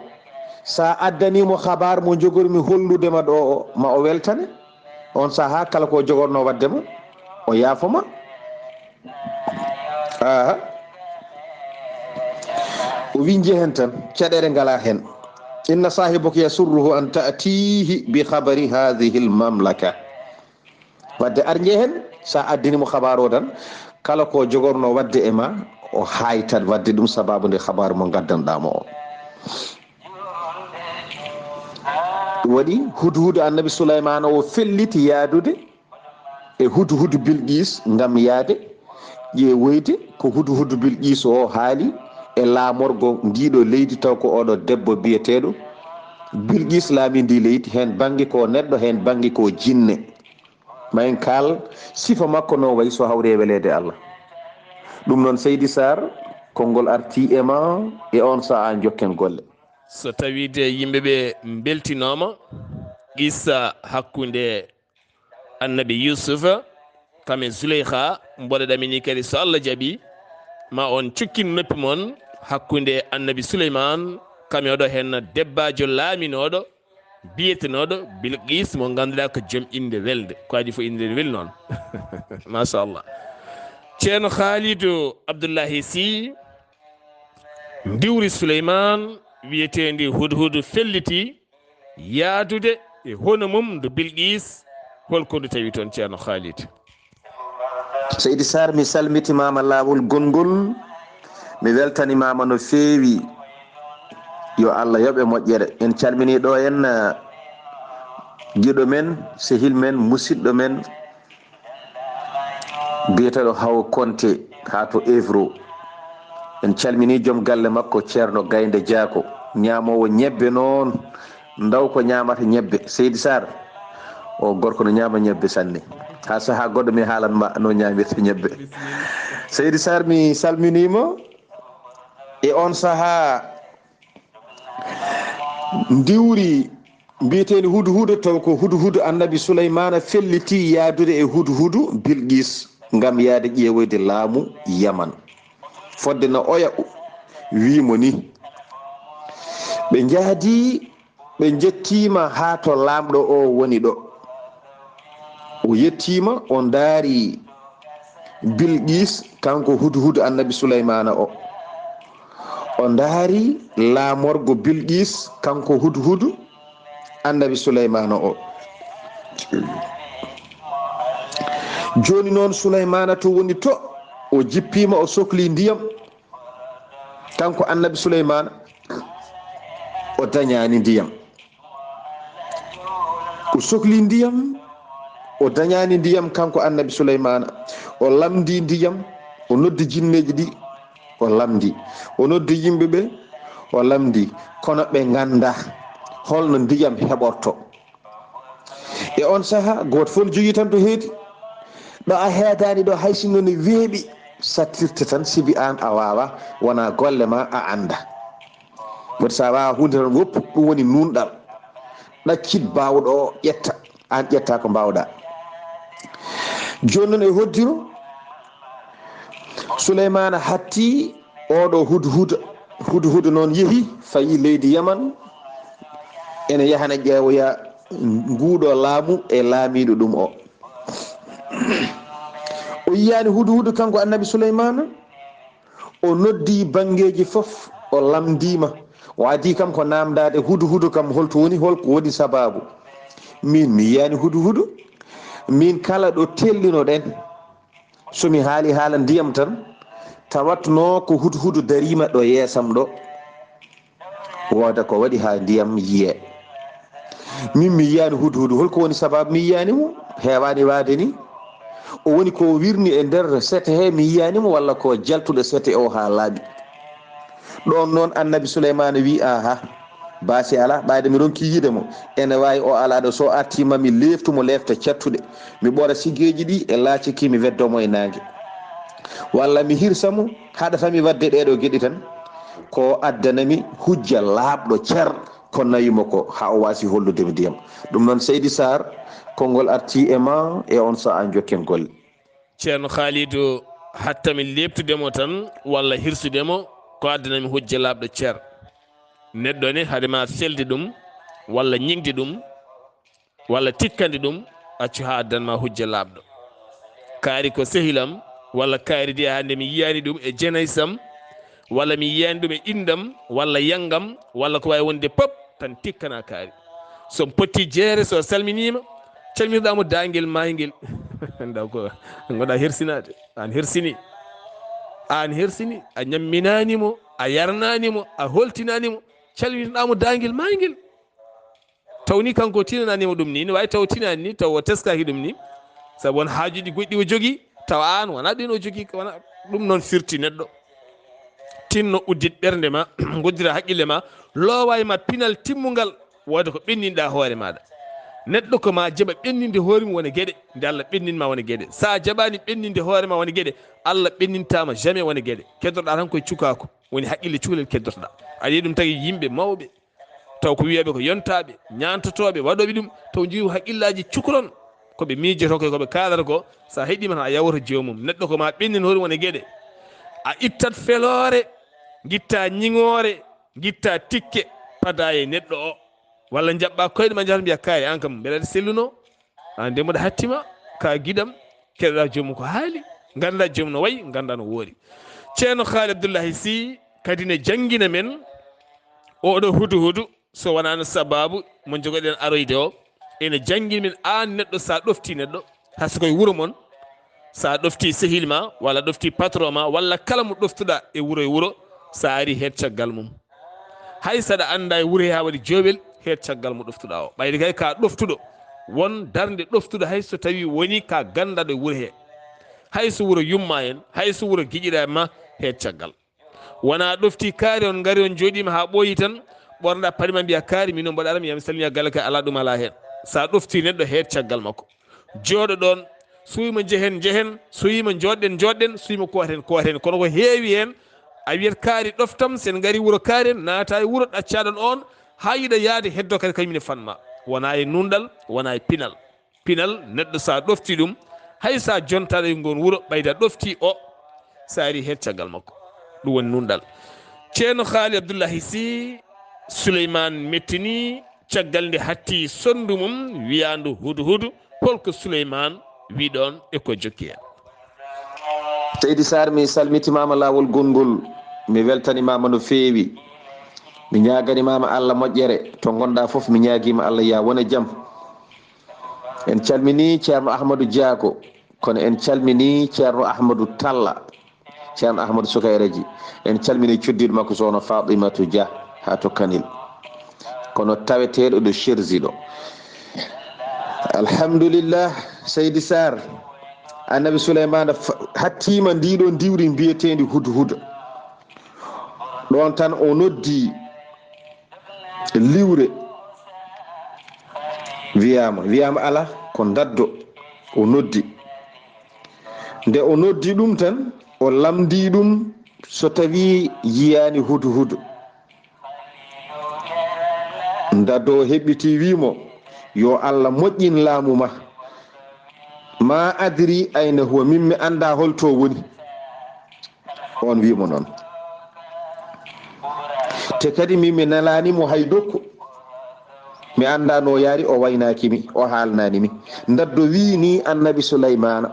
so a addanii mo habaar mo jogormi hollude ma ɗo o, ma o weltane. On sahaa kala ko jogorno waɗde ma, o yaafo ma. Aha. O wi njehen tan, caɗeele ngalaa heen. Inna saahibuka yasurruhu an ta'tihi bi khabari hadhihi al mamlaka. Wadde ar njehen, so a addini mo habaar o tan, kala ko jogorno waɗde e ma, o haytat waɗde ɗum sababu nde habaar mo ngaddanɗaa mo o. Ɗum waɗi Hudhudu Annabi Sulaymaana o felliti yahdude e Hudhudu Bilqiis ngam yahde ƴeewoyde ko Hudhudu Bilqiis o haali e laamorgo ndiiɗo leydi, taw ko oɗo debbo biyeteeɗo Bilqiis laamindii leydi, heen bannge ko neɗɗo, heen bannge ko jinne. Ma en kaal sifa makko no wayi so hawri e weleede Allah. Ɗum noon Seydi Sarr, konngol artii e ma, e on sahaa njokken golle. So tawii de yimɓe ɓe mbeltinooma, qissa hakkunde Annabi Yuusufa kam e Zuleyha, mboɗo ɗamini kadi so Allah jaɓi, ma on cukkin noppi mon hakkunde Annabi Suleymaan kam e oɗo heen debbaajo laaminooɗo biyetenooɗo Bilqiis mo ngannduɗaa ko joom innde welde, ko adii fof innde weli noon. Machallah. Ceerno Khaalidu Abdullahi Sy, ndiwri Suleymaan wiyeteendi Hudhudu felliti yahdude e hono mum ndu Bilqiis, holko ndu tawi toon, Ceerno Khalid? Seydi Sarr, mi salmitimaama laawol gonngol, mi weltanimaama no feewi. Yo Allah yoɓ e moƴƴere. En calminii ɗo en, eh, giɗo men, sehil men, musidɗo men, biyeteeɗo Haw Konte haa to Evro. En calminii joom galle makko, Ceerno Gaynde Jaako, ñaamoowo ñebbe noon, ndaw ko ñaamata ñebbe. Seydi Sarr, o gorko no ñaama ñebbe sanne. Haa sahaa goɗɗo mi haalan ma no ñaamirta ñebbe. Seydi Sarr, mi salminiima. E on sahaa, ndiwri mbiyeteendi Hudhudu, taw ko Hudhudu Annabi Suleymaana felliti yahdude e Hudhudu Bilqiis ngam yahde ƴeewoyde laamu Yaman. Fodde no oya, wii mo ni. Ɓe njaadi, ɓe njettiima haa to laamɗo o woni ɗo. O yettiima, o ndaari Bilqiis, kanko Hudhudu Annabi Suleymaana o. O ndaari laamorgo Bilqiis, kanko Hudhudu Annabi Suleymaana o. Jooni noon Suleymaana to woni to, o jippiima, o sokli ndiyam. Kanko Annabi Suleymaana, o dañaani ndiyam. O sokli ndiyam, o dañaani ndiyam, kanko Annabi Suleymaana. O lamndi ndiyam, o noddi jinneeji ɗi, o lamndi. O noddi yimɓe ɓe, o lamndi. Kono ɓe nganndaa holno ndiyam heɓorto. E on sahaa, gooto fof ne jogii tan to heedi. Ɗo a heedaani ɗo, hay sinno ne weeɓi, sattirte tan, sibi aan a waawaa, wonaa golle ma a anndaa. Woni so a waawaa huunde tan, woppu, ɗum woni nuunɗal. Ɗaccit baawɗo o, ƴetta, aan ƴetta ko mbaawɗaa. Jooni noon e hoddiro, Suleymaana hatti oɗo Hudhuda. Hudhuda noon yehi, fayi leydi Yaman, ene yahana ƴeewoya nguuɗo laamu e laamiiɗo ɗum o. O yiyaani Hudhuda kanko Annabi Suleymaana, o noddi banngeeji fof, o lamndiima. O adii kam ko naamndaade Hudhuda kam, holto woni, holko woni sabaabu? Miin mi yiyaani Hudhuda, miin kala ɗo tellinoɗen, so mi haali haala ndiyam tan, tawatno ko Hudhuda dariima ɗo yeesam ɗo, wooda ko waɗi haa ndiyam yiyee. Min mi yiyaani Hudhuda, holko woni sabaabu mi yiyaani mo? Heewaani waade ni. O woni ko o wirni e nder sete he, mi yiyaani mo, walla ko jaltuɗo sete o haa laaɓi. Ɗoon noon Annabi Suleymaana wi, "Aha, baasi alaa, ɓayde mi ronki yiide mo, ene waawi o alaa ɗo, so artii ma mi leeftu mo leefta cattuɗe, mi ɓora sigeeji ɗi e laaciki, mi weddoo mo e naange. Walla mi hirsa mo, haɗata mi waɗde ɗeeɗoo geɗe tan, ko addana mi hujja laaɓɗo cer, ko nawi mo ko, haa o waasi hollude mi ndiyam." Ɗum noon, Seydi Saar, konngol artii e ma, e on sahaa njokken golle. Ceerno Khalidou, hatta mi leeftude mo tan, walla hirsude mo, ko addana mi hujja laaɓɗo cer. Neɗɗo ne, hade ma selde ɗum, walla ñiŋde ɗum, walla tikkande ɗum, accu haa addan ma hujja laaɓɗo. Kaari ko sehil am, walla kaari de hannde mi yiyaani ɗum e jenays am, walla mi yiyaani ɗum e inndam, walla yanngam, walla ko waawi wonde pop, tan tikkana kaari. So mi potti jeere, so salminiima, calminirɗaa mo daangel maayngel. Ndaw ko, ngoɗa hersinaade. Aan hersini. Aan hersini. A ñamminaani mo, a yarnaani mo, a holtinaani mo. Calminirɗaa mo daangel maayngel. Taw ni kanko tinanaani mo ɗum ni, ne waawi taw tinaani ni, taw o teskaaki ɗum ni. Sabu won haajuuji goɗɗi o jogii, taw aan wonaa ɗin o jogii, wonaa ɗum noon firti neɗɗo. Tinno uddit ɓernde ma, ngoddira haqqille ma, loowa e ma pinal timmungal, wooda ko ɓenninɗaa hoore maaɗa. Neɗɗo ko ma jaɓa ɓenninde hoore mum wona geɗe, nde Allah ɓennin ma wona geɗe. Sa jaɓaani ɓenninde hoore ma wona geɗe, Allah ɓennintaama jamais wona geɗe. Keddoɗaa tan koye cukaaku, woni haqqille cukalel keddotoɗaa. Aɗa yiya ɗum tagi yimɓe mawɓe, taw ko wiyaaɓe ko yontaaɓe, ñaantotooɓe, waɗooɓe ɗum, taw njiyu haqqillaaji cukalon, ko ɓe miijotoo ko, ko ɓe kaalata ko, sa heɗiima tan a yawoto joomum. Neɗɗo ko ma ɓennin hoore wona geɗe. A ittat feloore, ngitta ñiŋoore, ngitta tikke, pada e neɗɗo o. Walla njaɓɓa koyɗe ma njahata mbiya kaari, aan kam, mbele aɗa selluno? Aan de mboɗa hattima, ka giɗam, keɗoɗa joomum ko haali, ngannda joomum no wayi, ngannda no woori. Ceerno Haali Abdullahi Sy kadi ne janngina men oɗo hudu hudu, so wonaano sababu mo njogoɗen aroyde o, ene janngina men aan neɗɗo, sa ɗofti neɗɗo, hay so koye wuro mon, sa ɗofti sehil ma, walla ɗofti patron ma, walla kala mo ɗoftuɗa e wuro e wuro, sa ari heed caggal mum. Hay saɗa annda e wuro he haa waɗi joowel, heed caggal mo ɗoftuɗa o. Ɓayde kay ka ɗoftuɗo, won darnde ɗoftuɗo hay so tawi woni ka ganndaɗo e wuro he. Hay so wuro yumma en, hay so wuro giƴiɗa e ma, heed caggal. Wona ɗofti kaari on ngari on jooɗiima haa ɓooyi tan, ɓornoɗa paɗe ma mbiya kaari, min on mboɗo ara mi yaha mi salmina galle ka alaa ɗum alaa heen. Sa ɗofti neɗɗo heed caggal makko. Jooɗo ɗoon, so wiima njehen, njehen, so wiima njooɗɗen, njooɗɗen, so wiima kooten, kooten. Kono ko heewi heen, a wiyat kaari ɗoftam, sen ngari wuro kaari en, naata e wuro ɗaccaɗon oon, haa yiɗa yaade heddo kadi kañum ne fanma. Wona e nunɗal, wona e pinal. Pinal, neɗɗo sa ɗofti ɗum, hay sa jontaɗo e ngoon wuro, ɓayda ɗofti o, sa ari heed caggal makko. Ɗum woni nunɗal. Ceerno Haali Abdullahi Sy, Suleymaan mettini, caggal nde hatti sonndu mum, wiyaandu hudu hudu, holko Suleymaan wi ɗoon e ko jokki heen? Seydi Saar, mi salmitimaama laawol gonngol, mi weltanimaama no feewi. Mi ñaaganimaama Allah moƴƴere, to ngonɗa fof mi ñaagiima Allah ya won e jam. En calmini Ceerno Ahmadu Jaago, kono en calmini Ceerno Ahmadu Talla, Ceerno Ahmadu Sukayraji. En calmini cuddiiɗo makko Sohna Fatimatu Dia haa to Kanel. Kono taweteeɗo ɗo Sherzi ɗo. Alhamdulillah, Seydi Saar, Annabi Suleymaana fa-, hattiima ndi ɗo ndiwri mbiyeteendi hudhuda. Ɗoon tan o noddi liwre, wiyaama, wiyaama alaa, ko ndaddo o noddi. Nde o noddi ɗum tan, o lamndii ɗum so tawii yiyaani hudhuda. Ndaddo o heɓɓitii wii mo, "Yo Allah moƴƴin laamu ma. Ma adri ayna huwa, min mi anndaa hol to woni." Oon wii mo noon. Te kadi min mi nelaani mo hay dokku. Mi anndaa no yaari, o waynaaki mi, o haalnaani mi. Ndaddo wii nii Annabi Suleymaana.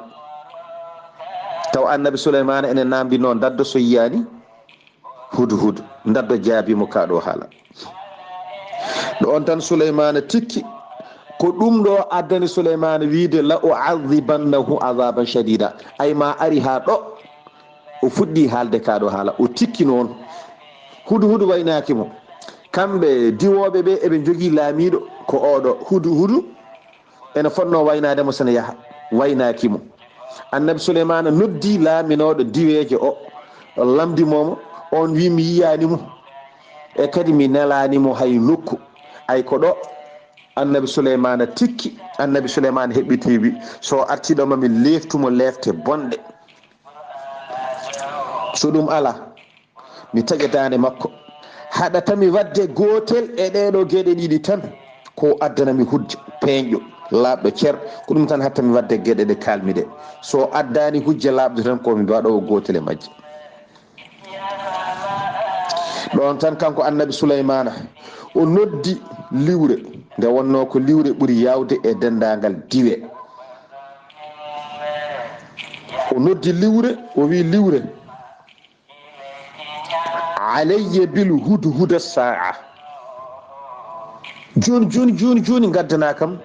Taw Annabi Suleymaana ene naamndinoo ndaddo so yiyaani hudhuda. Ndaddo jaabii mo kaa ɗoo haala. Ɗo on tan Suleymaana tikki. Ko ɗum ɗo addani Suleymaana wiide, "La u'adhibannahu adhaban shadida." Ay ma ari haa ɗo. O fuɗɗii haalde kaa ɗoo haala. O tikki noon. Hudhuda waynaaki mo. Kamɓe diwooɓe ɓe eɓe njogii laamiiɗo ko oɗo. Hudhuda ene fotnoo waynaade mo sene yaha. Waynaaki mo. Annabi Suleymaana noddi laaminooɗo diweejo o, lamndi mo mo, on wi mi yiyaani mo, e kadi mi nelaani mo hay nokku. Ay ko ɗo Annabi Suleymaana tikki, Annabi Suleymaana heɓɓitii wi, so artii ɗo ma mi leeftu mo leefte bonɗe. So ɗum alaa, mi taƴa daande makko. Haɗata mi waɗde gootel e ɗee ɗoo geɗe ɗiɗi tan, ko addana mi hujja peeñɗo, laaɓɗo cer, ko ɗum tan haɗta mi waɗde geɗe ɗe kaalmi ɗe. So addaani hujja laaɓɗo tan, ko mi waɗoowo gootel e majje. Ɗoon tan kanko Annabi Suleymaana, o noddi liwre, nde wonnoo ko liwre ɓuri yaawde e denndaangal diwe. O noddi liwre, o wi liwre, alayya bil hudhuda saa. Jooni, jooni, jooni, jooni, ngaddanaa kam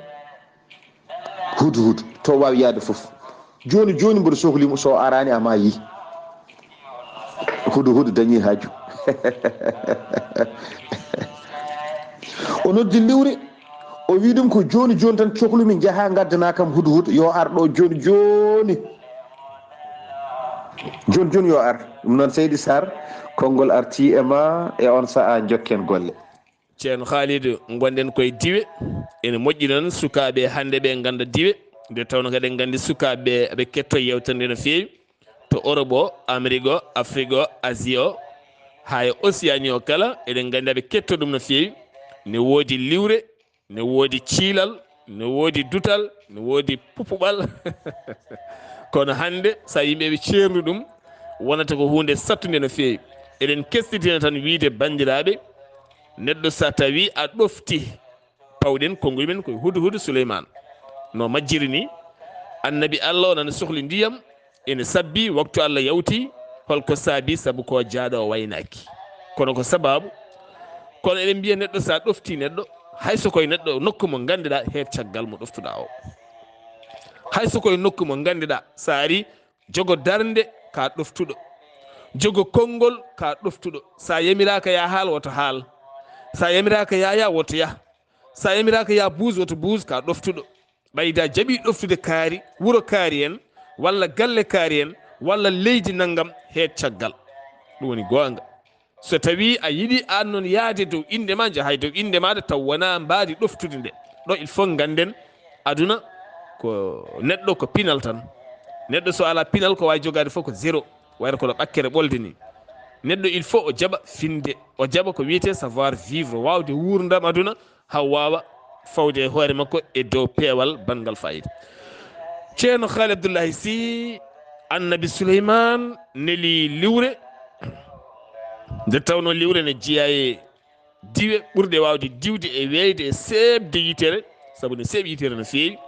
hudhud, to waawi yahde fof. Jooni, jooni, mboɗo sohli mo, so araani a maayi. Hudhud dañii haaju. O noddi liwre, o wi ɗum ko jooni, jooni tan cohlumi, njaha ngaddanaa kam hudhud, yo ar ɗo jooni, jooni. Jooni, jooni yo ar. Ɗum noon, Seydi Sarr, konngol artii e ma e on sahaa, njokken golle. Ceerno Khalidou, ngonɗen koye diwe. Ene moƴƴi noon sukaaɓe hannde ɓe ngannda diwe. Nde tawnoo kadi en nganndi sukaaɓe ɓe, aɓe kettoo yeewtere nde no feewi. To Europe o, Amérique o, Afrique o, Asie o, haa e Océanie o kala, eɗen nganndi aɓe kettoo ɗum no feewi. Ne woodi liwre, ne woodi ciilal, ne woodi dutal, ne woodi pupuɓal. Kono hannde, so yimɓe ɓe ceerni ɗum, wonata ko huunde sattunde no feewi. Eɗen kesɗitina tan wiyde, banndiraaɓe, neɗɗo so tawii a ɗoftii, pawɗen konngol men koye hudhudu Suleymaan. No majjiri ni, Annabi Allah o nana sohli ndiyam, ene sabbi waktu Allah yawti, holko saabi? Sabu ko jaaɗo o waynaaki. Kono ko sabaabu? Kono eɗen mbiya neɗɗo so a ɗoftii neɗɗo, hay so koye neɗɗo nokku mo ngannduɗaa, heed caggal mo ɗoftuɗaa o. Hay so koye nokku mo ngannduɗaa, so a ari, jogo darnde ka ɗoftuɗo, jogo konngol ka ɗoftuɗo. So a yamiraaka ya haal, woto haal. So a yamiraaka ya yah, woto yah. So a yamiraaka ya buus, woto buus, ka ɗoftuɗo. Ɓayda jaɓi ɗoftude kaari, wuro kaari en, walla galle kaari en, walla leydi nanngam, heed caggal. Ɗum woni goonga. So tawii a yiɗi aan noon yahde dow innde ma, njahay dow innde maaɗa taw wonaa mbaadi ɗoftude nde. Ɗo il faut ngannden aduna ko neɗɗo ko pinal tan. Neɗɗo so alaa pinal ko waawi jogaade fof ko zéro. Wayra kono ɓakkere ɓolde ni. Neɗɗo il faut o jaɓa finde, o jaɓa ko wiyetee savoir vivre, waawde wuurndam aduna, haa waawa fawde e hoore makko e dow peewal banngal fayida. Ceerno Haali Abdullahi Sih, Annabi Suleymaan neli liwre, nde tawnoo liwre ne jeyaa e diwe ɓurɗe waawde diwde e weeyde e seeɓde yitere, sabu ne seeɓi yitere no feewi.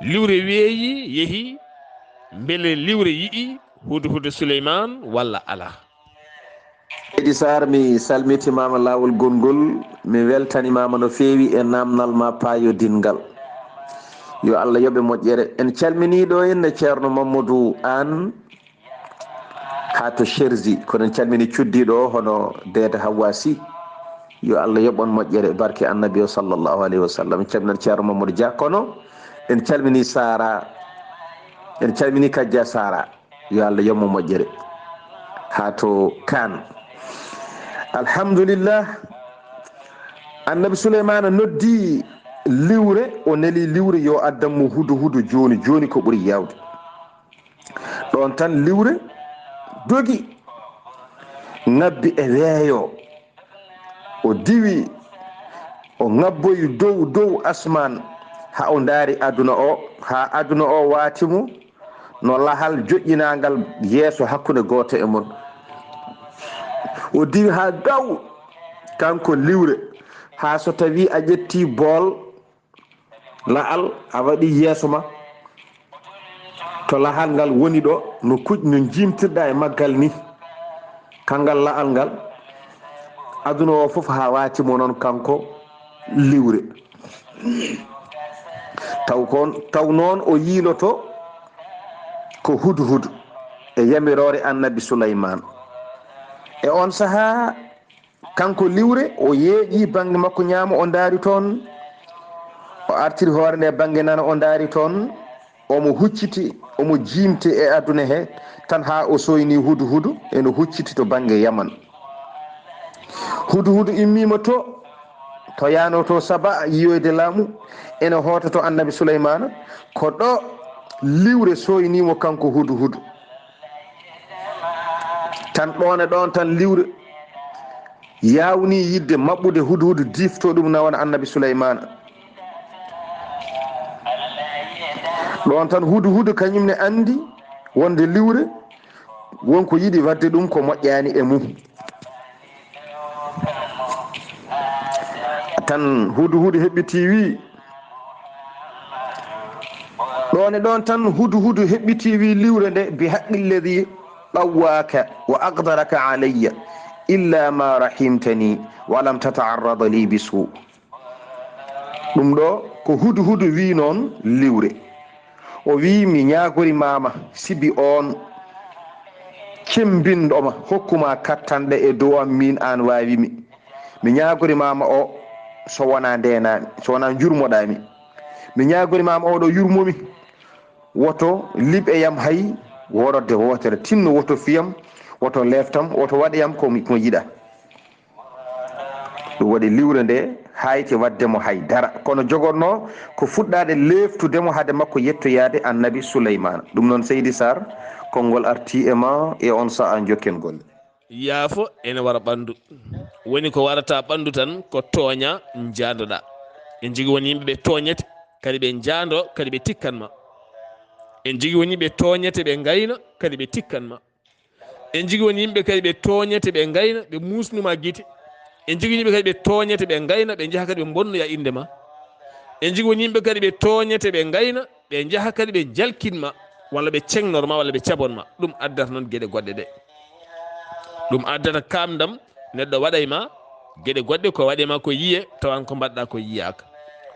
Liwre weeyi, yehi, mbele liwre yi'i hudhudu Suleymaan walla alaa? Seydi Sarr, mi salmitimaama laawol gonngol, mi weltanimaama no feewi e naamnal ma paayodinngal. Yo Allah yoɓe moƴƴere. En calminii ɗo henne Ceerno Mamadou Aan, haa to Cherzi, kono en calminii cuddiiɗo o, hono Deede Hawwa Sih. Yo Allah yoɓ on moƴƴere, barke Annabi o, sallallahu alayhi wa sallam. En calminii Ceerno Mamadou Dia, kono en calminii Sara, en calminii Kajja Sara. Yo Allah yoɓ mo moƴƴere. Haa to Kaan. Alhamdulillah. Annabi Suleymaana noddi liwre, o neli liwre yo addan mo hudhudu jooni jooni ko ɓuri yaawde. Ɗoon tan liwre dogi, ŋabbi e weeyo. O diwi, o ŋabboyi dow, dow asmaan, haa o ndaari aduna o, haa aduna o waati mo no lahal joƴƴinaangal yeeso hakkunde gooto e mon. O diwi haa gaw, kanko liwre, haa so tawii a ƴettii bool, la'al a waɗi yeeso ma, to lahal ngal woni ɗo, no kuj-, no njiimtirɗaa e maggal ni, kanngal la'al ngal, aduna o fof haa waati mo noon kanko liwre. Taw kon, taw noon o yiiloto ko hudhud e yamiroore Annabi Suleymaan. E on sahaa, kanko liwre, o yeeƴi bannge makko ñaamo, o ndaari toon, o artiri hoore nde bannge nano, o ndaari toon, omo hucciti, omo jiimte e aduna he tan haa o sooynii Hudhudu eno hucciti to bannge Yaman. Hudhudu immiima to, to yaano to Saba yiyoyde laamu, ene hoota to Annabi Suleymaana, ko ɗo liwre sooynii mo kanko Hudhudu. Tan ɗoon e ɗoon tan liwre yaawnii yiɗde maɓɓude Hudhudu, diifto ɗum nawana Annabi Suleymaana. Ɗoon tan Hudhudu kañum ne anndi wonde liwre won ko yiɗi waɗde ɗum ko moƴƴaani e mum. Tan Hudhudu heɓɓitii wii, ɗoon e ɗoon tan Hudhudu heɓɓitii wii liwre nde: "Bi haqqi lladhi tawwaaka wa aqdaraka alayya, illa ma rahimtani wa lam tataarrad li bi suu." Ɗum ɗo ko Hudhudu wii noon liwre. O wii, "Mi ñaagorimaama sibi oon cemmbinɗo ma, hokku ma kattanɗe e dow am, miin aan waawi mi. Mi ñaagorimaama o so wonaa ndeenaa mi, so wonaa njurmoɗaa mi. Mi ñaagorimaama oɗo yurmo mi, woto liɓ e yam hay worodde wootere, tinno woto fiyam, woto leeftam, woto waɗe yam ko mi, ko mi yiɗaa." Ɗum waɗi liwre nde haayti waɗde mo hay dara, kono jogorno ko fuɗɗaade leeftude mo hade makko yettoyaade Annabi Suleymaana. Ɗum noon, Seydi Sarr, konngol artii e ma e on sa'a, njokken golle. Yaafo ene wara ɓanndu. Woni ko warata ɓanndu tan ko tooña njaandoɗaa. En jogii won yimɓe ɓe tooñete, kadi ɓe njaandoo, kadi ɓe tikkan ma. En jogii won yimɓe tooñete, ɓe ngayna, kadi ɓe tikkan ma. En jogii won yimɓe kadi ɓe tooñete, ɓe ngayna, ɓe muusnu ma gite. En jogii yimɓe kadi ɓe tooñete, ɓe ngayna, ɓe njaha kadi ɓe mbonnoya innde ma. En jogii won yimɓe kadi ɓe tooñete, ɓe ngayna, ɓe njaha kadi ɓe njalkin ma, walla ɓe ceŋnor ma, walla ɓe cabon ma. Ɗum addata noon geɗe goɗɗe ɗe. Ɗum addata kaamndam, neɗɗo waɗay ma geɗe goɗɗe, ko waɗe ma ko yiye, tawa aan ko mbaɗɗa ko yiyaaka.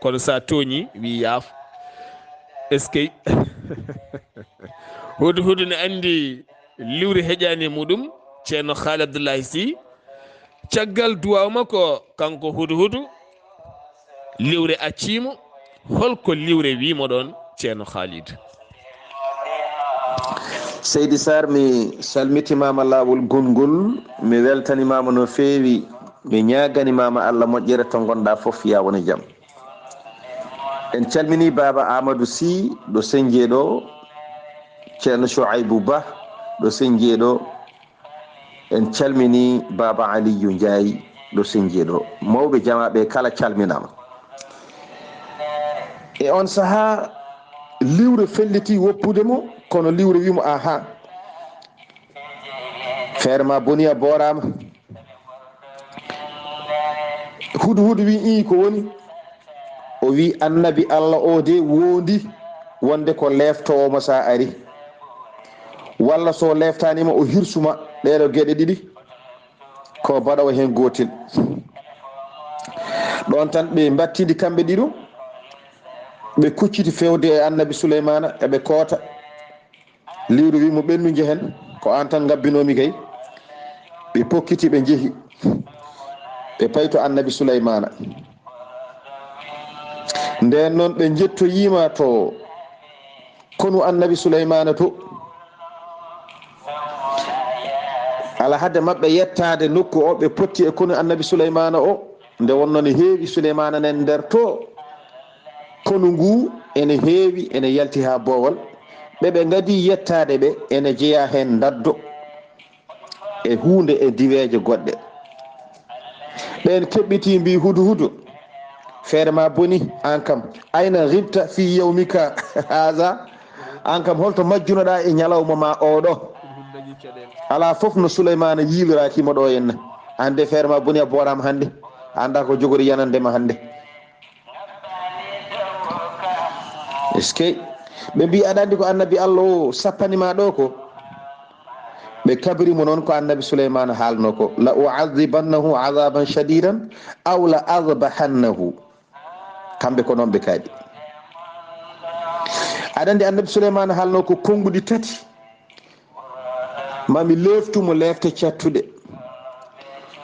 Kono so a tooñii, wii yaafo. Est-ce que Hudhudu ne anndi liwre heƴaani e muɗum, Ceerno Haali Abdullahi Sy? Caggal duwaaw makko, kanko Hudhudu, liwre accii mo. Hol ko liwre wii mo ɗoon, Ceerno Haalidu? Seydi Sarr, mi salmitimaama laawol gonngol, mi weltanimaama no feewi, mi ñaaganimaama Allah moƴƴere to ngonɗaa fof, yaa won e jam. En calminii Baaba Amadou Sy ɗo Senjee ɗo, Ceerno Chouaibou Ba ɗo Senjee ɗo, en calminii Baaba Aliyu Njaay ɗo Senjee ɗo. Mawɓe jamaaɓe kala calminaama. E on sahaa, liwre felliti woppude mo, kono liwre wii mo, "Ahaa, feere ma boni, a booraama." Hudhudu wii, "Ii, ko woni?" O wii, "Annabi Allah o de wondi wonde ko leeftoowo mo so a ari, walla so leeftaani mo o hirsu ma. Ɗee ɗo geɗe ɗiɗi ko baɗoowo heen gootel." Ɗoon tan ɓe mbattiɗi kamɓe ɗiɗo, ɓe kucciti fewde e Annabi Suleymaana, eɓe koota. Liwre wii mo, "Ɓennu njehen, ko aan tan ngabbinoomi kay." Ɓe pokkiti, ɓe njehi, ɓe payi to Annabi Suleymaana. Ndeen noon ɓe njettoyiima to konu Annabi Suleymaana to. Alaa hadde maɓɓe yettaade nokku o, ɓe potti e konu Annabi Suleymaana o. Nde wonnoo ne heewi Suleymaana nen nder to, konu ngu ene heewi, ene yalti haa boowal. Ɓe ɓe ngadii yettaade ɓe, ene jeyaa heen ndaddo e huunde e diweeje goɗɗe. Ɓeen keɓɓitii mbii, "Hudhudu, feere ma boni, aan kam. Ayna ghibta fii yawmika haza? Aan kam, holto majjunoɗaa e ñalawma ma oo ɗo? Alaa fof no Suleymaana yiiloraaki ma ɗo henne. Aan de feere ma boni, a booraama hannde. A anndaa ko jogori yanande ma hannde." Est-ce que ɓe mbii, "Aɗa anndi ko Annabi Allah o sappani ma ɗo ko?" Ɓe kabri mo noon ko Annabi Suleymaana haalno ko, "La u'adhibannahu 'adhaban shadidan aw la adhbahannahu." Kamɓe ko noon ɓe kaaɗi. Aɗa anndi Annabi Suleymaana haalno ko konnguɗi tati. Ma mi leeftu mo leefte cattuɗe.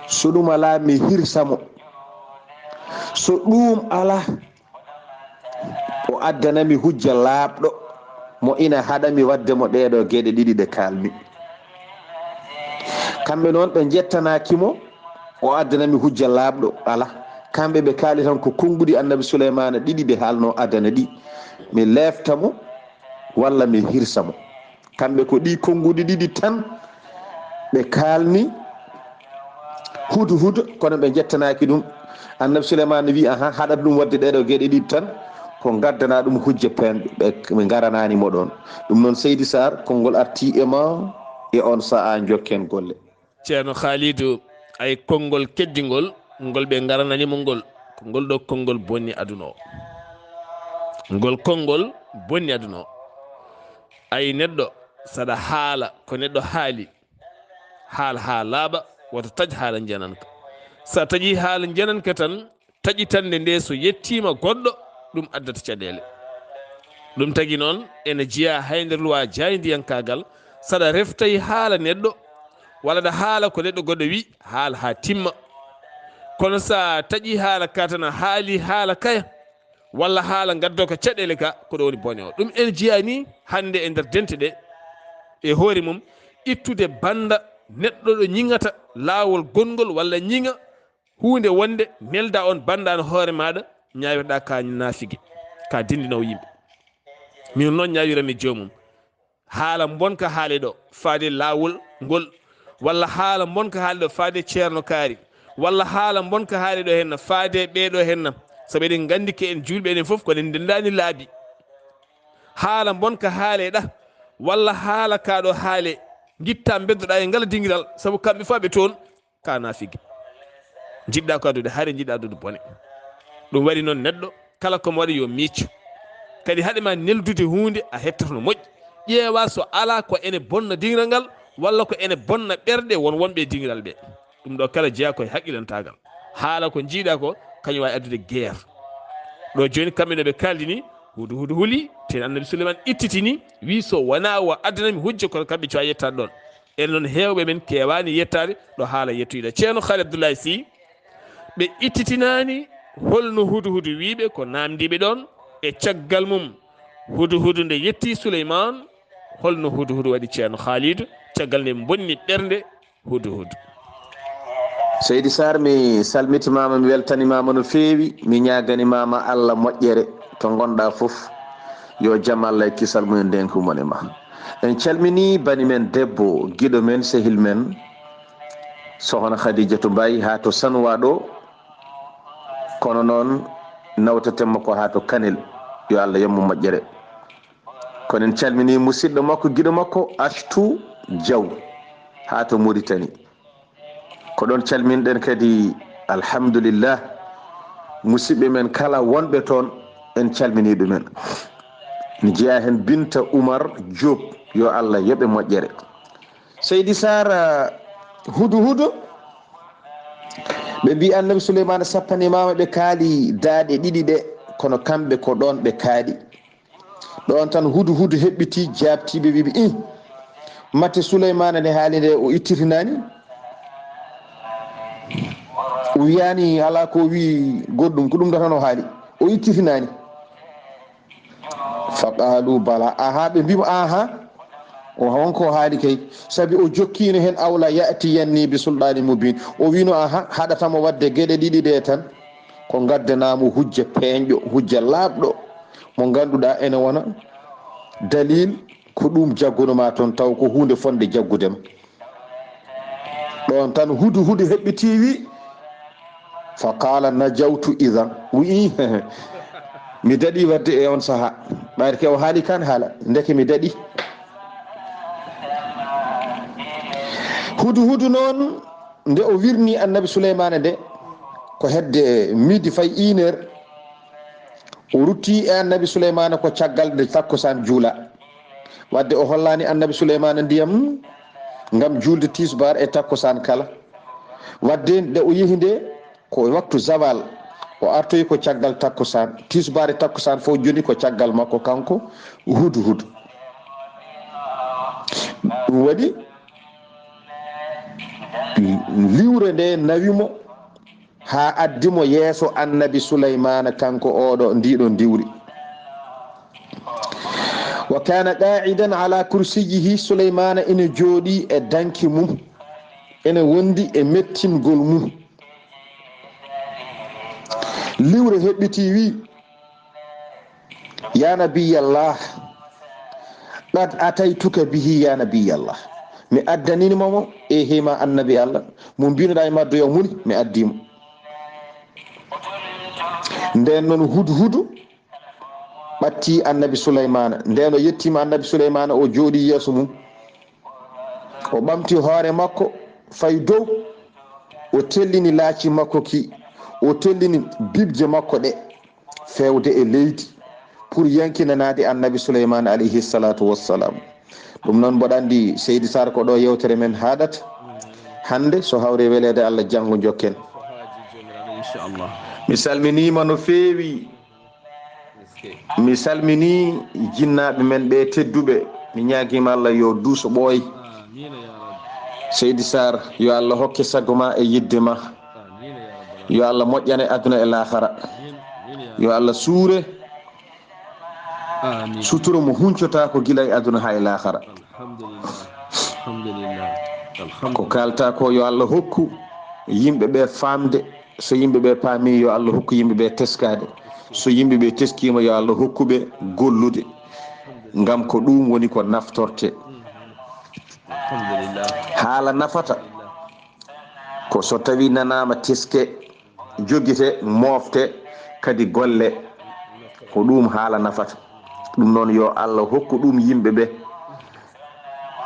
So ɗum alaa, mi hirsa mo. So ɗum alaa, o addana mi hujja laaɓɗo mo ina haɗa mi waɗde mo ɗeeɗo geɗe ɗiɗi ɗe kaalmi. Kamɓe noon ɓe njettanaaki mo, o addana mi hujja laaɓɗo, alaa. Kamɓe ɓe kaali tan ko konnguɗi Annabi Suleymaana ɗiɗi ɓe haalno addana ɗi. Mi leefta mo walla mi hirsa mo. Kamɓe ko ɗi konnguɗi ɗiɗi tan ɓe kaalni hudhuda, kono ɓe njettanaaki ɗum. Annabi Suleymaana wi, aha, haɗat ɗum waɗde ɗeeɗo geɗe ɗiɗi tan, ko ngaddana ɗum hujja peeñɗo, ɓe, ɓe ngaranaani mo ɗoon. Ɗum noon, Seydi Sarr, konngol arti e ma e on sa'a, njokken golle. Ceerno Khalidou, ay konngol keddingol, ngol ɓe ngaranani mo ngol, ko ngol ɗo konngol bonni aduna o. Ngol konngol bonni aduna o. Ay neɗɗo, saɗa haala ko neɗɗo haali, haal haa laaɓa, wota taƴ haala njananka. Sa taƴi haala njananka tan, taƴitannde nde so yettiima goɗɗo, ɗum addata caɗeele. Ɗum tagi noon, ene jeyaa hay nder luwaa jaayndiyankaagal, saɗa reftay haala neɗɗo, walla ɗa haala ko neɗɗo goɗɗo wi, haal haa timma. Kono sa taƴi haala ka tan a haali haala kaya, walla haala ngaddoka caɗeele ka, ko ɗo woni bone o. Ɗum ene jeyaa ni hannde e nder dente ɗe, e hoore mum, ittude bannda neɗɗo ɗo ñiŋata laawol gonngol walla ñiŋa huunde wonde nelda on bannda no hoore maaɗa, ñaawirɗa ka naafige, ka dindinowo yimɓe. Min noon ñaawiranmi joomum. Haala mbonka haale ɗo faade laawol ngol, walla haala mbonka haale ɗo faade ceerno kaari, walla haala mbonka haale ɗo henna faade ɓeeɗo henna. Sabu eɗen nganndi ke en juulɓe enen fof ko en ndendaani laabi. Haala mbonka haale ɗa, walla haala ka ɗo haale, ngitta mbeddoɗa e ngal dingiral, sabu kamɓe fof ɓe toon ka naafige. Njiɗɗa ko addude hare, njiɗɗa addude bone. Ɗum waɗi noon neɗɗo, kala ko mo waɗi yo miiccu. Kadi haɗe ma neldude huunde, a hettoto no moƴƴi. Ƴeewa so alaa ko ene bonna dingiral ngal, walla ko ene bonna ɓerɗe won wonɓe e dingiral ɓe. Ɗum ɗo kala jeyaa ko e haqqilantaagal. Haala ko njiiɗa ko, kañum wawi addude guerre. Ɗo jooni kamɓe no ɓe kaaldi ni, hudu hudu huli, ten Annabi Suleyman ittitini, wi so wona o addanami hujja kono kamɓe cuwa yettaade ɗon. Ene noon heewɓe men keewaani yettaade ɗo haala yettoyɗa. Ceerno Khaali Abdoulaye Sy, ɓe ittitinaani holno hudu hudu wiiɓe ko naamndiiɓe ɗon, e caggal mum hudu hudu nde yetti Suleyman, holno hudu hudu waɗi Ceerno Khalidou, caggal nde bonni ɓernde hudu hudu. Seydi Sarr, mi salmitimaama, mi weltanimaama no feewi, mi ñaaganimaama Allah moƴƴere to ngonɗa fof. Yo jam Allah e kisal mum e ndenki mon e ma. En calmini bani men debbo, giɗo men, sehil men, Sohna Khadijatu Mbaye, haa to Sanwa ɗo, kono noon nawtaten mo ko haa to Kanel. Yo Allah yammo moƴƴere. Kono en calmini musidɗo makko, giɗo makko, Achtou Diaw, haa to Mauritanie. Ko ɗon calminɗen kadi, alhamdulillah, musidɓe men kala wonɓe toon, en calmini ɗumen. Mi jeyaa heen Binta Oumar Diop, yo Allah yoɓe moƴƴere. Seydi Sarr, hudu hudu, ɓe mbi Annabi Suleymaana sappanimaama, ɓe kaali daaɗe ɗiɗi ɗe, kono kamɓe ko ɗoon ɓe kaaɗi. Ɗoon tan hudu hudu heɓɓiti, jaabtiiɓe wiɓe, ih, mate Suleymaana nde haali nde o ittirtinaani? O wiyaani alaa ko o wii goɗɗum, ko ɗum ɗo tan o haali, o ittirtinaani. Fa qaalu bala, aha, ɓe mbiimo, aha, o wonko o haali kay, sabi o jokkiino heen, awla ya'tiyanni bi sulɗaani mubin, o wiino, aha, haɗata mo waɗde geɗe ɗiɗi ɗe tan, ko ngaddanaa mo hujja peeñɗo, hujja laaɓɗo, mo ngannduɗaa ene wona dalil ko ɗum jagguno ma toon, taw ko huunde fonde jaggude ma. Ɗoon tan hudu hudu heɓɓiti wi, fa qala najawtu idan, wi, mi daɗi wadde e on saha. Ɓayri ke o haali kan haala, ndeke mi daɗi. Hudu hudu noon, nde o wirni Annabi Suleymaana nde, ko hedde midi fay une heure, o rutti e Annabi Suleymaana ko caggal nde takkusaan juula. Wadde o hollaani Annabi Suleymaana ndiyam ngam juulde tisbaar e takkusaan kala. Wadde nde o yehi nde, ko waktu zawal, o artoyi ko caggal takkusaan. Tisbaar e takkusaan fof joni ko caggal makko kanko hudu hudu. Ɗum waɗi liwre nde nawi mo haa addi mo yeeso Annabi Suleymaana, kanko oɗo, ndiɗo ndiwri. Wa kana qa'idan ala kursiyihi, Suleymaana ina jooɗii e danki mum, ina wondi e mettingol mum. Liwre heɓɓitii, wi: "Ya nabiyallah, qad ataytuka bihi, ya nabiyallah." Mi addanima mo, e hima annabi Allah, mo mbinoɗa e maddo yo muni, mi addi mo. Nden noon hudu hudu ɓatti annabi Suleymaana. Nden o yettima annabi Suleymaana, o jooɗi yeeso mum. O ɓamti hoore makko fay dow, o tellini laaci makko ki, o tellini bibje makko ɗe, fewde e leydi, pour yankinanaade annabi Suleymaan alayhi salatu wassalam. Ɗum noon, mboɗa anndi, Seydi Sarr, ko ɗo yewtere men haɗata hannde. So hawre weleede Allah, janngo njokken. Inchallah. Mi salminiima no feewi. Mi salmini jinnaaɓe men ɓe tedduɓe. Mi ñaagiima Allah yo duuso ɓooy. Seydi Sarr, yo Allah hokke sago ma e yidde ma. Yo Allah moƴƴane aduna e laakhara. Yo Allah suure. Amin. Sutura mo huncota ko gila e aduna haa e laakhara. Alhamdulillah. Alhamdulillah. Alhamdulillah. Ko kalta ko, yo Allah hokku yimɓe ɓe famde. So yimɓe ɓe paami, yo Allah hokku yimɓe ɓe teskaade. So yimɓe ɓe teskiima, yo Allah hokku ɓe gollude. Ngam ko ɗum woni ko naftorte. Alhamdulillah. Haala nafata ko so tawi nanaama, teske, jogite, moofte, kadi golle. Ko ɗum haala nafata. Ɗum noon, yo Allah hokku ɗum yimɓe ɓe.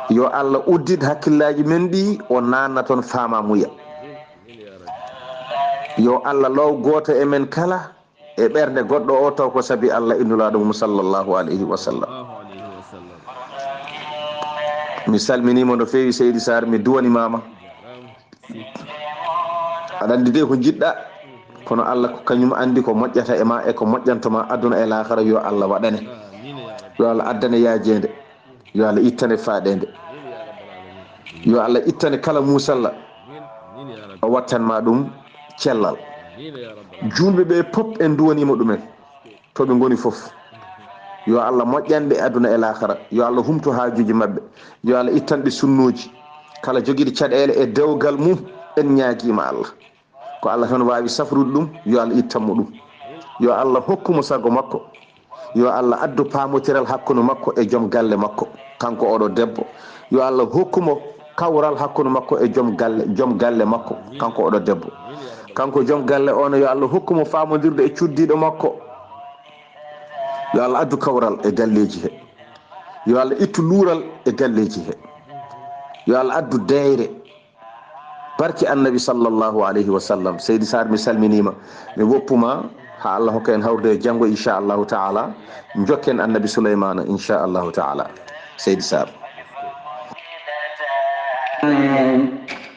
Yo Allah uddit hakkillaaji men ɗi, o naanna toon faamamuya. Yo Allah low gooto e men kala e ɓernde goɗɗo o, taw ko sabi Allah e Nulaaɗo mum, sallallahu alayhi wa sallam. Mi salminiima no feewi, Seydi Sarr, mi duwanimaama. Aɗa anndi de ko njiɗɗa, kono Allah ko kañum anndi ko moƴƴata e ma e ko moƴƴanto ma aduna e laakhara. Yo Allah waɗane. Yo Allah addane yaajeende. Yo Allah ittane faaɗeende. Yo Allah ittane kala muusalla, o wattan ma ɗum cellal. Juulɓe ɓe pop, en duwaniima ɗumen, to ɓe ngoni fof. Yo Allah moƴƴan ɓe aduna e laakhara. Yo Allah humtu haajuuji maɓɓe. Yo Allah ittan ɓe sunnooji. Kala jogiiɗo caɗeele e dewgal mum, en ñaagiima Allah. Ko Allah tan waawi safrude ɗum, yo Allah ittan mo ɗum. Yo Allah hokku mo sago makko. Yo Allah addu paamotiral hakkunde makko e joom galle makko, kanko oɗo debbo. Yo Allah hokku mo kawral hakkunde makko e joom galle, joom galle makko, kanko oɗo debbo. Kanko joom galle o ne, yo Allah hokku mo faamondirde e cuddiiɗo makko. Yo Allah addu kawral e galleeji he. Yo Allah ittu luural e galleeji he. Yo Allah addu deyre. Barke Annabi sallallahu alayhi wa sallam. Seydi Sarr, mi salminiima, mi woppuma. Haa Allah hokka en hawrude e janngo, inchallahu taala. Njokken Annabi Suleymaana, inchallahu taala. Seydi Sarr.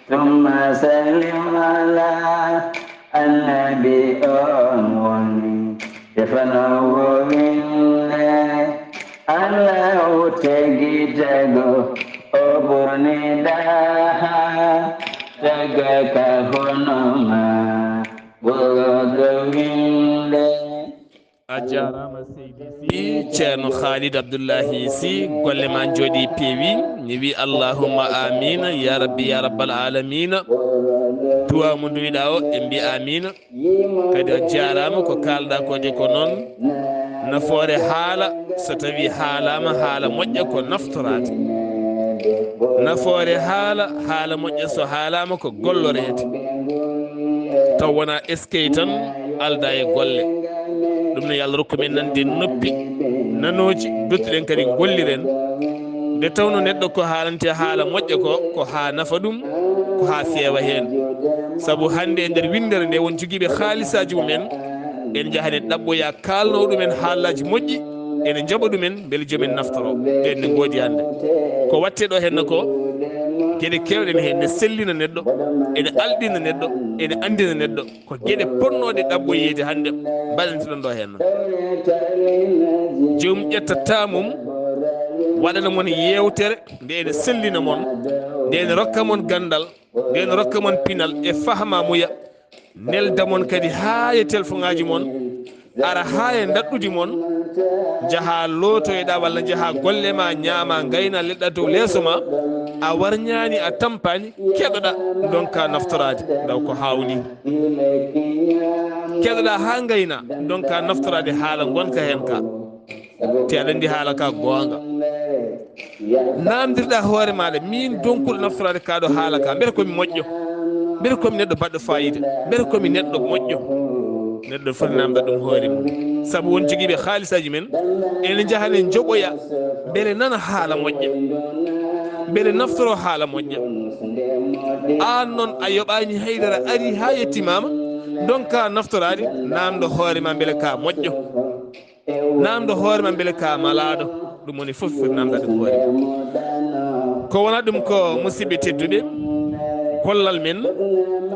Tumma sallim ala Annabi, on woni tefanoowo winnde. Allahu tagi tago, o ɓurni daha, taga ka hono ma, ɓurɗo winnde. A jaaraama, Seydi Sy, Ceerno Khalid Abdullahi Sy, golle ma njooɗi, peewi. Mi wi allahumma amin, ya rabbi, ya rabbal alamina. Duwa mo nduwiɗa o, en mbi amin. Kadi a jaaraama, ko kaalɗa ko de ko noon. Nafoore haala, so tawi haalaama, haala moƴƴa ko naftoraade. Nafoore haala, haala moƴƴa so haalaama ko golloreede. Taw wona eskey tan alda e golle. Ɗum no yo Allah rokku men nande noppi nanooji, duttoɗen kadi ngolliren. Nde tawno neɗɗo ko haalante haala moƴƴa ko, ko haa nafa ɗum, ko haa feewa heen. Sabu hannde e nder winndere nde won jogiiɓe haalisaaji mumen, en njahan en ɗaɓɓoya kaalnoo ɗumen haalaaji moƴƴi, ene njaɓa ɗumen mbele jomen naftoro. Ɓeen ne ngoodi hannde. Ko waɗte ɗo heen ko geɗe keewɗe ne heen, ne sellina neɗɗo, ene alɗina neɗɗo, ene anndina neɗɗo. Ko geɗe potnooɗe ɗaɓɓoyeede hannde mbaɗanteɗon ɗo heen. Joom ƴettataa mum, waɗana mon yeewtere nde ene sellina mon, nde ene rokka mon ganndal, nde ene rokka mon pinal e fahmaamuya, nelda mon kadi haa e telfoŋaaji mon, ara haa e ndaɗɗudi mon, Njaha lootoyoɗa walla njaha golle ma, ñaama, ngayna, leɗɗa dow leeso ma, a warñaani, a tampaani, keɗoɗa, ndonka naftoraade, ndaw ko haawni. Keɗoɗa haa ngayna, ndonka naftoraade haala ngonka heen ka. Te aɗa anndi haala ka goonga. Naamndirɗa hoore maaɗa, miin donkuɗo naftoraade kaa ɗo haala ka, mbete ko mi moƴƴo? Mbete ko mi neɗɗo baɗɗo faayiida? Mbete ko mi neɗɗo moƴƴo? Neɗɗo foti naamnda ɗum hoore mum. Sabu won jogiiɓe haalisaaji men, ene njaha ne njoɓoya, mbele nana haala moƴƴa, mbele naftoro haala moƴƴa. Aan noon a yoɓaani haydara, ari haa yettimaama, ndonka naftoraade, naamndo hoore ma mbele ka moƴƴo. Naamndo hoore ma mbele ka malaaɗo. Ɗum woni fof foti naamndaade hoore. Ko wona ɗum ko, musidɓe tedduɓe, gollal men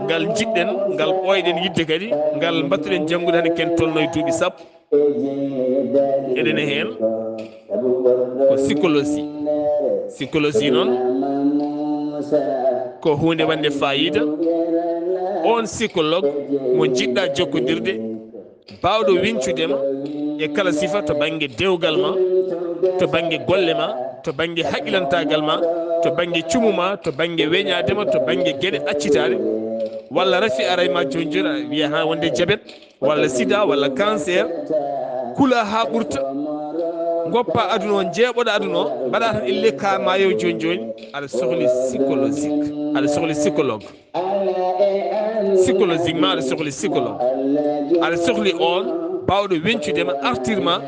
ngal njiɗɗen, ngal ɓooyɗen yiɗde kadi, ngal mbattuɗen janngude hannde ken tolno e duuɓi sappo. Eɗen e heen ko psychologie. Psychologie noon ko huunde wonde faayiida. On psychologue mo njiɗɗa jokkondirde, baawɗo wiñcude ma e kala sifa, to bannge dewgal ma, to bannge golle ma, to bannge haqilantaagal ma, to bannge cumu ma, to bannge weñaade ma, to bannge geɗe accitaaɗe, walla rafi aray ma jooni jooni, a wiya haa wonde jabet, walla sida, walla cancer, kula haa ɓurta, ngoppa aduna o, njeeɓoɗa aduna o, mbaɗa tan elle ka maayo jooni jooni, aɗa sohli psychologique, aɗa sohli psychologue. Psychologiquement, aɗa sohli psychologue. Aɗa sohli on baawɗo weñcude ma, artir ma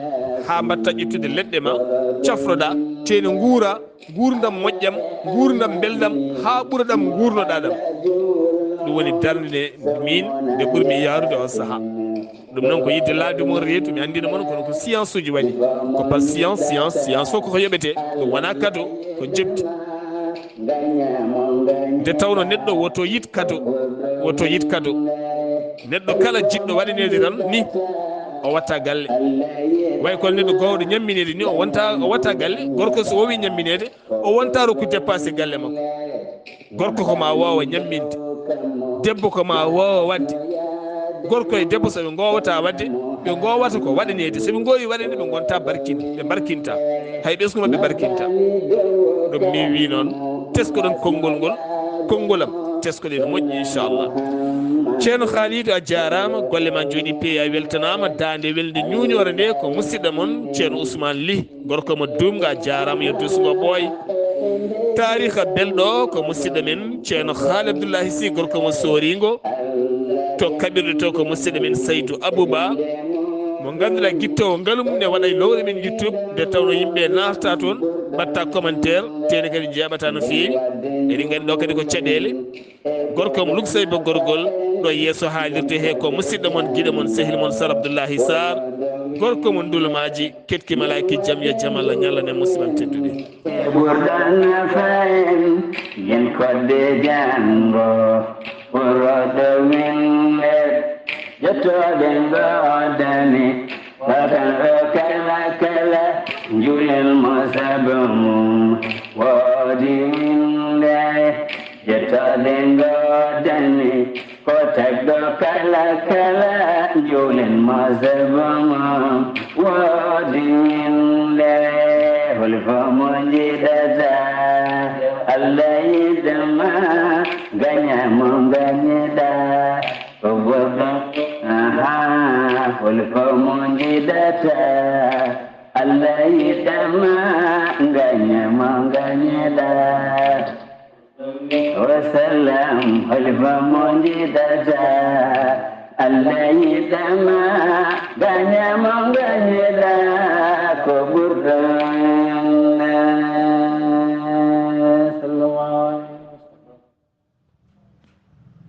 haa mbatta ƴettude leɗɗe ma, cafroɗa, te ne nguura nguurndam moƴƴam, nguurndam mbeldam, haa ɓura ɗam nguurnoɗa ɗam. Ɗum woni darnde nde min nde ɓurmi yaarude on sahaa. Ɗum noon ko yiɗde laabi mon reedu, mi anndina mon, kono ko science uji waɗi. Ko par science, science, science fof koko yoɓete. Ɗum wona cadeau, ko jebdi. Nde tawno neɗɗo woto yiɗ cadeau, woto yiɗ cadeau. Neɗɗo kala jiɗɗo waɗaneede tan ni, o watta galle. Way kono neɗɗo gowɗo ñammineede ni, o wonta, o watta galle. Gorko so wowi ñammineede, o wonta rokku dépassé galle makko. Gorko ko ma woowa ñamminde, debbo ko ma woowa waɗde. Gorko e debbo, so ɓe ngoowata waɗde, ɓe ngoowata ko waɗaneede. So ɓe ngoowi waɗaneede, ɓe ngonta barkinde, ɓe barkinta. Hay ɓesngu maɓɓe barkinta. Ɗum mi wi noon, teskoɗon konngol ngol, konngolam, teskoɗen moƴƴi, inchallah. Ceerno Khalidou, a jaaraama, golle ma njooɗi peewi, a weltanaama. Daande welde ñuuñoore nde ko musidɗo mon, Ceerno Ousmane Ly. Gorko mo Duumga, a jaaraama, yo dus ngo ɓooy. Taariika belɗo ko musidɗo men Ceerno Haali Abdullahi Sy, gorko mo Sooringo. To kaɓirɗe to ko musidɗo men Saydu Abuba, mo ngannduɗaa gittoowo ngalu mum ne waɗa e lowre men YouTube, nde tawno yimɓe naatata toon, mbaɗta commentaire, teene kadi njeeɓata no feewi. Eɗen nganndi ɗo kadi ko caɗeele. Gorko mo Luksay Boggorgol, ɗo yeeso haalirde he ko musidɗo mon, giɗo mon, sehil mon, Sar Abdullahi Sarr. Gorko mo Ndulmaaji, ketki malaaki jam, yo jam Allah ñallan en, musidɓe am tedduɓe. Ɓurɗo nafa en, yen kodde janngo, ɓurɗo winde, jottode ngoodani, bakan o kala kala, njulen mo sabu mum, woodi winde, jottode ngoodani, ko tagɗo kala kala, njuulen mo sabu mum, woodi winde, holi fof mo njiɗata, Allah yiɗama, gaña mo gañiɗa, ko goɗɗo, aha, holi fof mo njiɗata, Allah yiɗama, gaña mo gañiɗa. Wasalam, holi fof mo njiɗata, Allah yiɗama, gaña mo